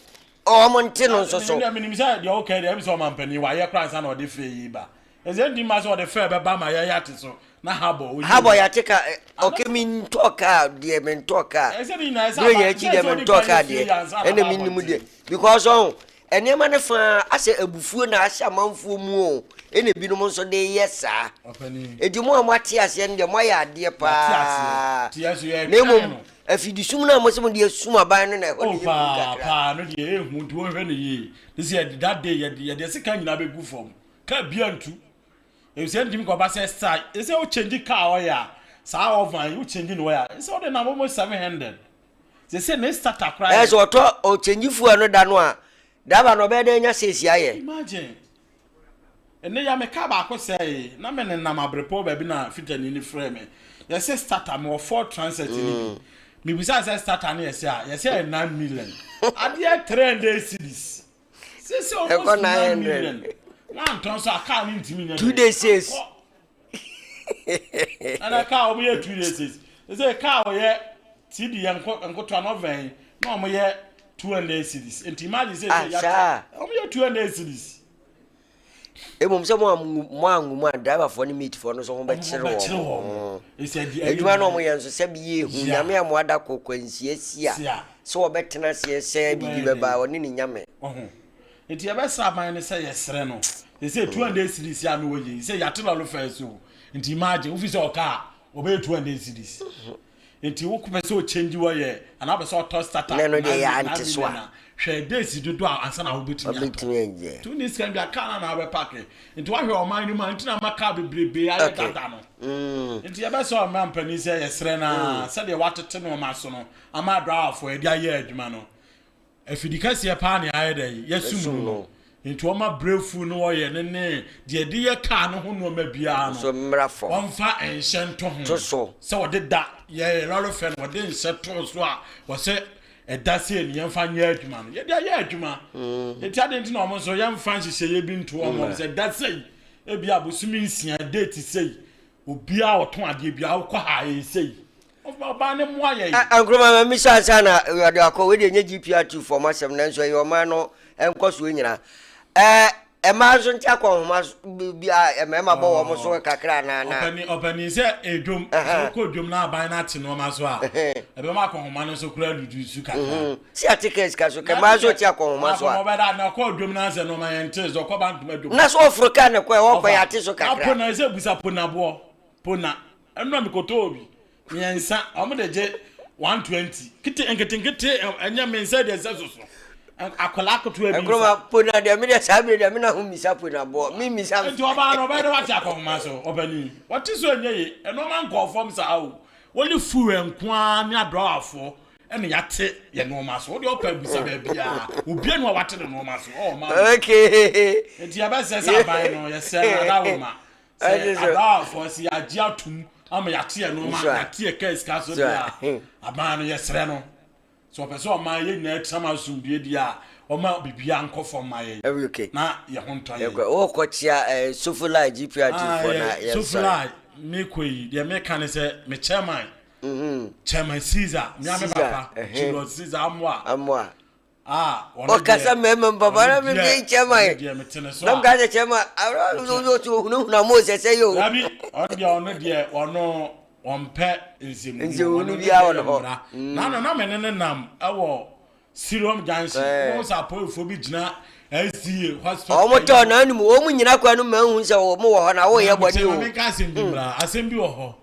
ɔmo nte no nso so. Ɛnna menim sɛ deɛ woka deɛ ɛmi sɛ ɔmampanin wayɛ koraa ansa na ɔde fɛ yi ba. Ɛsɛ nti ma sɛ ɔde fɛ bɛba ma yɛyɛ ate so na habɔ. Habɔ yɛate ka ɔkɛ mi ntɔ kaa deɛ mi ntɔ kaa. Ɛsɛ ne nyinaa ɛsɛ aba yɛn akyi deɛ mi ntɔ kaa deɛ ɛna mi nim deɛ because ɔn nneɛma no fa asɛ abufuo na ahyɛ amanfoɔ mu o, ɛna ebinom nso de yɛ saa. Eti mo a mo ate aseɛ no deɛ mo ayɛ adeɛ paa na mmom afidisum no a mo sɛ mo de asum aban no na ɛhɔ ne yɛ hu kakra. Paa no deɛ ehu nti wɔnhwɛ no yie ne sɛ yɛde that day yɛde yɛde sika nyinaa bɛgu fam kaa bia ntu efisɛ ntumi kɔba sɛ sa ɛsɛ wo change car ɔyɛ a saa oven yi wo change no ɔyɛ a ɛsɛ wode nam almost 700 sɛ sɛ ne starter koraa. Ɛsɛ ɔtɔ ɔchange fuel no da no a driver no ɔbɛyɛ dɛ anya sales ayɛ. Imagine ɛnɛ ya me car baako sɛe na me nenam abrepɔ baabi na fitani no frɛ me yɛsɛ starter mewɔ Ford Transit no bi mebisa sɛ starter no yɛsɛ a yɛsɛ yɛ 9 million adeɛ 300 cedis sɛ almost 9 million wantɔn so a car no ntumi nyɛ 2 days sales. Ɛna car wɔn yɛ 2 days sales sɛ car wɔyɛ TD yɛ nkotoa no ɔvɛn. Na wɔn yɛ 200 cedis. Nti imagine sɛ Ah, sɛ saa. yɛate wɔn yɛ 200 cedis. Mmom sɛ mo angu mo angu mu a driverfoɔ ne meatfoɔ no nso ho Wɔn bɛkyere ho bɛkyere wɔn. wɔn. Ɛsɛ deɛ ɛyɛ Adwuma no nyinaa. wɔyɛ nso sɛ bi yɛ ehu Yeah. nyame a mo ada kɔ kwansia si a Si a. sɛ wɔbɛtena aseɛ sɛ biribi Wobɛyɛ bɛba dɛn? ɔne ne nyame. Ɔho. Nti yɛbɛsrɛ aban no sɛ yɛsrɛ no. Sɛ 200 cedis a na wɔyɛ yi sɛ yɛate lɔre fare so. Nti imagine wofi sɛ ɔka a wɔbɛyɛ 200 cedis. Nti wo pɛ sɛ ɔkyɛngyi wɔ yɛ anaa wopɛ sɛ ɔtɔ starter Na ɛno deɛ yɛ nine ante so million a. a hwɛ days dodo a ansa na wobɛtumi atɔ. Wobɛtumi agye. Nti wonni sika bi a kaa no na wobɛpake. Nti woahwɛ ɔman no mu a nti na ama kaa bebrebe ayɛ dada no. Nti yɛbɛsrɛ ɔman panin sɛ yɛsrɛ no ara sɛdeɛ watete nneɛma so no ama adrawafoɔ yɛde ayɛ adwuma no. Afidi kɛseɛ paa na yɛayɛ dɛn? Yɛasum no no. Nti wɔma brɛfu no wɔyɛ no ne deɛ yɛde yɛ kaa no ho nnoɔma biara no, Nso mmra fam. wɔmfa nhyɛ nto ho. To so. Sɛ wɔde da, yɛ lɔre fɛ no, wɔde nhyɛ too so a, wɔsɛ ɛda sei no yɛmfa nyɛ adwuma no. Yɛde ayɛ adwuma. Nti adɛn nti na wɔn nso yɛmfa nhyehyɛeɛ bi nto wɔn sɛ da sei, ebia bosome nsia, date sei, obiara a ɔtɔn adeɛ biara wokɔ ha a ɛyɛ sei. Ɔbaa no mmoa yɛn. Nkrumah ma misa ansa na wɔde akɔ wei deɛ nyɛ GPRT fam asɛm nanso ɛyɛ ɔman no nkɔsoɔ nyinaa. Ɛɛ mmaa nso nte akɔnhoma bi a mmarima bɔ wɔn so kakra anaa na. Ɔpanin ɔpanin sɛ edwom sɛ wokɔ dwom na aban no ate nneɛma so a ɛbɛma akɔnhoma no nso koraa dudu su kakra. Si ate ka sika so kɛ mmaa nso te akɔnhoma so a. Akɔnhoma bɛda na ɔkɔ dwom na sɛ nneɛma yɛn te so ɔkɔ bantoma dwom. Na so ɔforo kaa ne kɔ ɛwɔ kɔ yɛ ate so kakra. Na pona sɛ busa ponaboɔ pona ɛno na mekɔtɔɔ bi. Mmiɛnsa, wɔn de gye 120. Kete nketenkete ɛnyɛ me nsa deɛ sɛ soso. Akwadaa ketewa bi nsa. Nkrumah po na deɛ me deɛ saa bere deɛ me na ho mmisa po na boɔ me mmisa. Nti ɔbaa no ɔbɛyɛ dɛ wate akɔnhoma so ɔpanin. Wɔte so ɛnyɛ ye ɛnɔɔma nkɔɔ fam saa o. Wɔne fuel nko ara ne adrawafoɔ ɛna yɛate yɛ nneɛma so. Wodeɛ ɔpɛ abusa baabiara obia ni a wate ne nneɛma so ɔwɔ ma. Okay. Nti yɛbɛsɛ sɛ aban no yɛsɛ no adawoma. Sɛ abawafoɔ sɛ yɛagye atom ama yɛate yɛn nneɛma yɛate yɛ kaa sika so deɛ a aban no yɛsrɛ no sɛ ɔpɛ sɛ ɔman yɛn nyinaa tena mu asomdue deɛ a ɔma biribiara nkɔ fam ma yɛn na yɛn ho ntɔ yɛn. Wokɔkyea Sofolai GPRT foɔ na yɛnsɔre. Sofolai mekɔ yi deɛ meka ne sɛ me chairman chairman Caesar mea me papa Julius Caesar Amoah. Amoah. Ah, ɔno deɛ. Ɔkasa mmarima mu papa na mi bi chairman. Ɔno deɛ mete ne so a. Na mi ka sɛ chairman, awura ɔno hunahuna mo sɛ sɛ yi o. Dabi, ɔno deɛ ɔno deɛ ɔno ɔmpɛ nsɛmhunu. Nsɛmhunu biara wɔ ne hɔ. Na no na me ne ne nam ɛwɔ Sirom junction. Wɔn sɛ apolifoɔ bi gyina SDA hospital. Wɔn tɔ na anim wɔn nyina kwan no ma ehu sɛ wɔn wɔ hɔ na wɔyɛ bɔ ne o. Na mi nka asɛm bi mmra asɛm bi wɔ hɔ.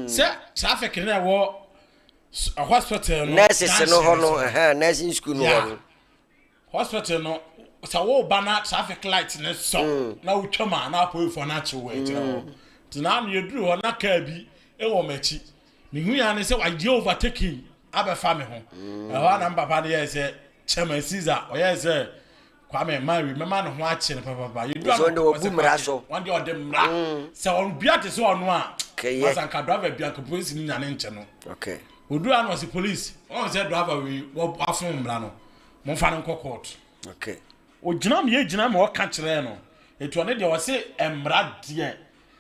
Sɛ traffic na ɛwɔ. Hospital no nurses no hɔ no ɛhɛn nursing school no hɔ no. Hospital no sɛ woba na traffic light ne sɔ mm. na wotwam a na apolifoɔ no akye wɔ akyerɛ hɔ mm. nti na ano yɛduru hɔ na kaa bi wɔ m'akyi mehu ya ne sɛ wayɛ overtaking abɛfa me ho mm. ɛhɔ a na mpapa no yɛɛ sɛ chairman Caesar ɔyɛɛ sɛ Kwame man wi mɛma ne ho akye no papapa. Yɛdu ano ɔde ɔbu mmara so. Wɔn deɛ ɔde mmara. Mm. Sɛ ɔbia te sɛ ɔno a. Kɛyɛ. Masa nka driver bia nka polisi ni nyane nkyɛ no. Okay. Odu ano ɔsi polisi. Ɔn sɛ driver wi wɔ afon mmara no. Mo fa no nkɔ court. Okay. Ogyina mi egyina mi ɔka kyerɛ no. Etu ɔne deɛ ɔsi mmara deɛ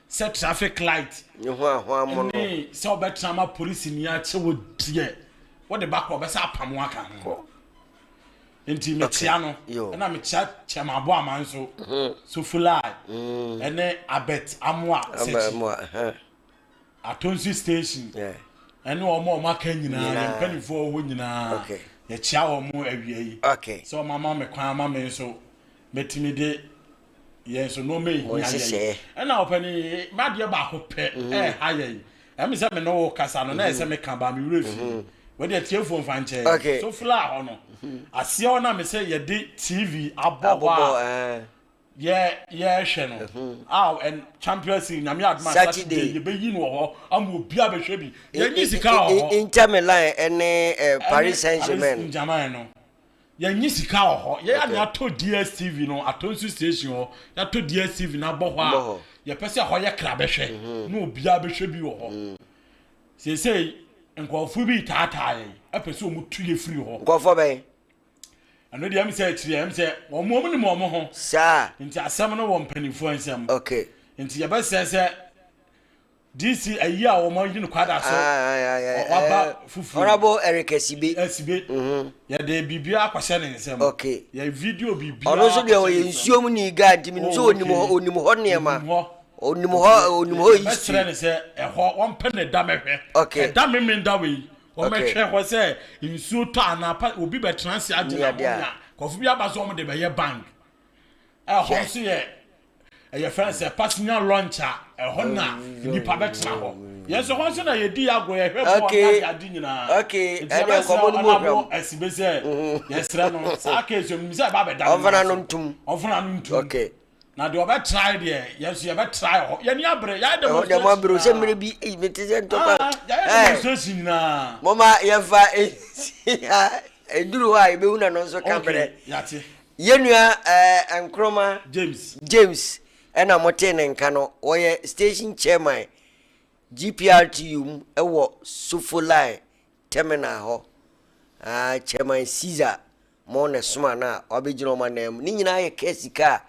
sɛ traffic light. Ne ho ahoa mo no. Ne sɛ ɔbɛtena ma polisi ni akyɛ wɔ deɛ. Wɔde ba kɔ ɔbɛsɛ apam aka ho. Nti mekyea no ɛna mekyea Chairman Aboama nso mhm. Sofulai mm. ɛne Abet Amoa Sekyi Atonsi station ɛne wɔn a wɔn aka nyinaa yɛn mpanimfoɔ wɔ hɔ nyinaa yɛkyea wɔn awia yi sɛ wɔn ama me kwan ama me nso mɛtumi de yɛn nso nneɛma ehia yɛn ɛna ɔpɛni m'adeɛ baako pɛ mhm. ɛɛha yɛn ɛmi sɛ me ne wo kasa no na ɛsɛ me ka ba me werɛ fi mhm. wɔde atiefoɔ nfa nkyɛn so fila hɔ no mhm. aseɛ hɔ na me sɛ yɛde tv abɔ hɔ a eh. yɛ yɛhwɛ no a ɛn champions league nyame adoma saturday yɛbɛyi no wɔ hɔ ama obi abɛhwɛ bi yɛnyi sika wɔ hɔ inter milan ɛne eh, paris saint germain no Yɛnye sika wɔ hɔ. Yɛn a na yɛatɔ DSTV no, Atonsu station hɔ, yɛatɔ DSTV no abɔ hɔ a, yɛpɛ sɛ ɛhɔ yɛ kra bɛhwɛ mhm. na obiara bɛhwɛ bi wɔ hɔ. Mm. Seesei nkurɔfoɔ bi taataa yɛn, ɛpɛ sɛ wɔn tu yɛ firi hɔ. Nkurɔfoɔ bɛn? Ɛno deɛ ɛm sɛ akyiri ɛm sɛ wɔn wɔn nim wɔn ho. Saa. Nti asɛm no wɔ mpanimfoɔ nsam. Okay. Nti yɛbɛsɛ sɛ. DC ayi a wɔn ayi no kwada so waba fufuo. Honorable Eric Asibe. Asibe. Mhm. Yɛde biribiara akɔhyɛ ne nsam. Okay. Yɛ video biribiara. Ɔno nso deɛ ɔyɛ nsuo mu ni guy nti menim sɛ oh, onim hɔ onim hɔ nneɛma. Onim hɔ onim hɔ history. Yɛbɛsrɛ ne sɛ ɛhɔ wɔmpɛ ne da mɛhwɛ. Okay. Ɛda meme da wei. Wɔmɛhwɛ hɔ sɛ nsuo tɔ anaa pa obi bɛtena ase agye na wɔn a kɔfo bi aba so wɔn de bɛyɛ bank. Ɛhɔ nso yɛ ɛyɛ fɛn sɛ passenger launch a ɛhɔ na nnipa bɛtena hɔ. Yɛn nso hɔ nso na yɛdi agorɔ yɛhwɛ bɔɔl ne ade ade nyinaa. Okay, nti ɛne yɛbɛsrɛ nkɔmmɔ no mu ɔnabo hwam. asibe sɛ yɛsrɛ no saa case ɔnim sɛ ɛba bɛda ne Ɔmfa nan n'ano so. ntom. Ɔmfa n'ano ntom. Okay. Na deɛ ɔbɛtrae deɛ yɛn nso yɛbɛtrae hɔ. Yɛn ani abere yɛayɛ Ɛhɔ deɛ mo demonstration abere sɛ nyinaa. mmerɛ bi ei mete sɛ ntɔkwa. Ah, yɛayɛ Ɛɛ demonstration nyinaa. moma yɛmfa nsi ha ɛduru hɔ a yɛbɛhu na no nso ka berɛ. Okay, yɛate. Yɛn nua eh, Nkrumah James. James ɛna motee ne nka no, ɔyɛ station chairman GPRTU mu ɛwɔ Sofoline terminal hɔ. Ah, chairman Caesar mo na ɛsoma no a wabɛgyina wɔn anan mu. Ne nyinaa yɛ kaa sika a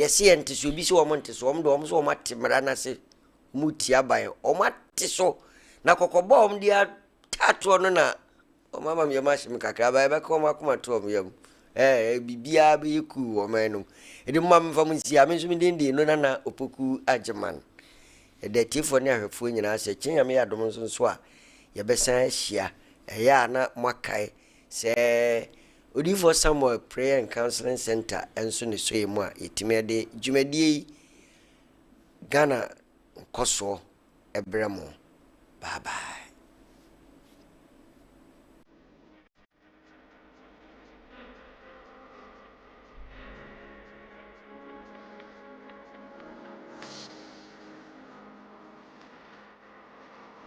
yɛse yɛn nte so, ebi sɛ wɔn nte so, wɔn de wɔn so wɔn ate mmara no ase, wɔn tia ban, wɔn ate so. Na kɔkɔbɔ a wɔn de atatoɔ no na Wɔn ama me yam ahye me kakra, but ɛbɛka wɔn akoma to wɔn yam. Ɛɛ, biribiara bɛyɛ cool wɔ ɔman no mu. Ɛde mo ma memfa mo nsi a, me nso me din de No Nana Opoku Agyeman. Yɛda atiefoɔ ne ahwɛfoɔ nyinaa sɛ kye Nyame yɛ adom nso nso a, yɛbɛsan ahyia. Ɛyɛ a na moakae sɛ Odiyifoɔ Samuel Prayer and Counseling Center nso na ɛsɔ yɛn mu a yɛtumi de dwumadie yi Ghana nkɔsoɔ brɛ mo. Bye bye.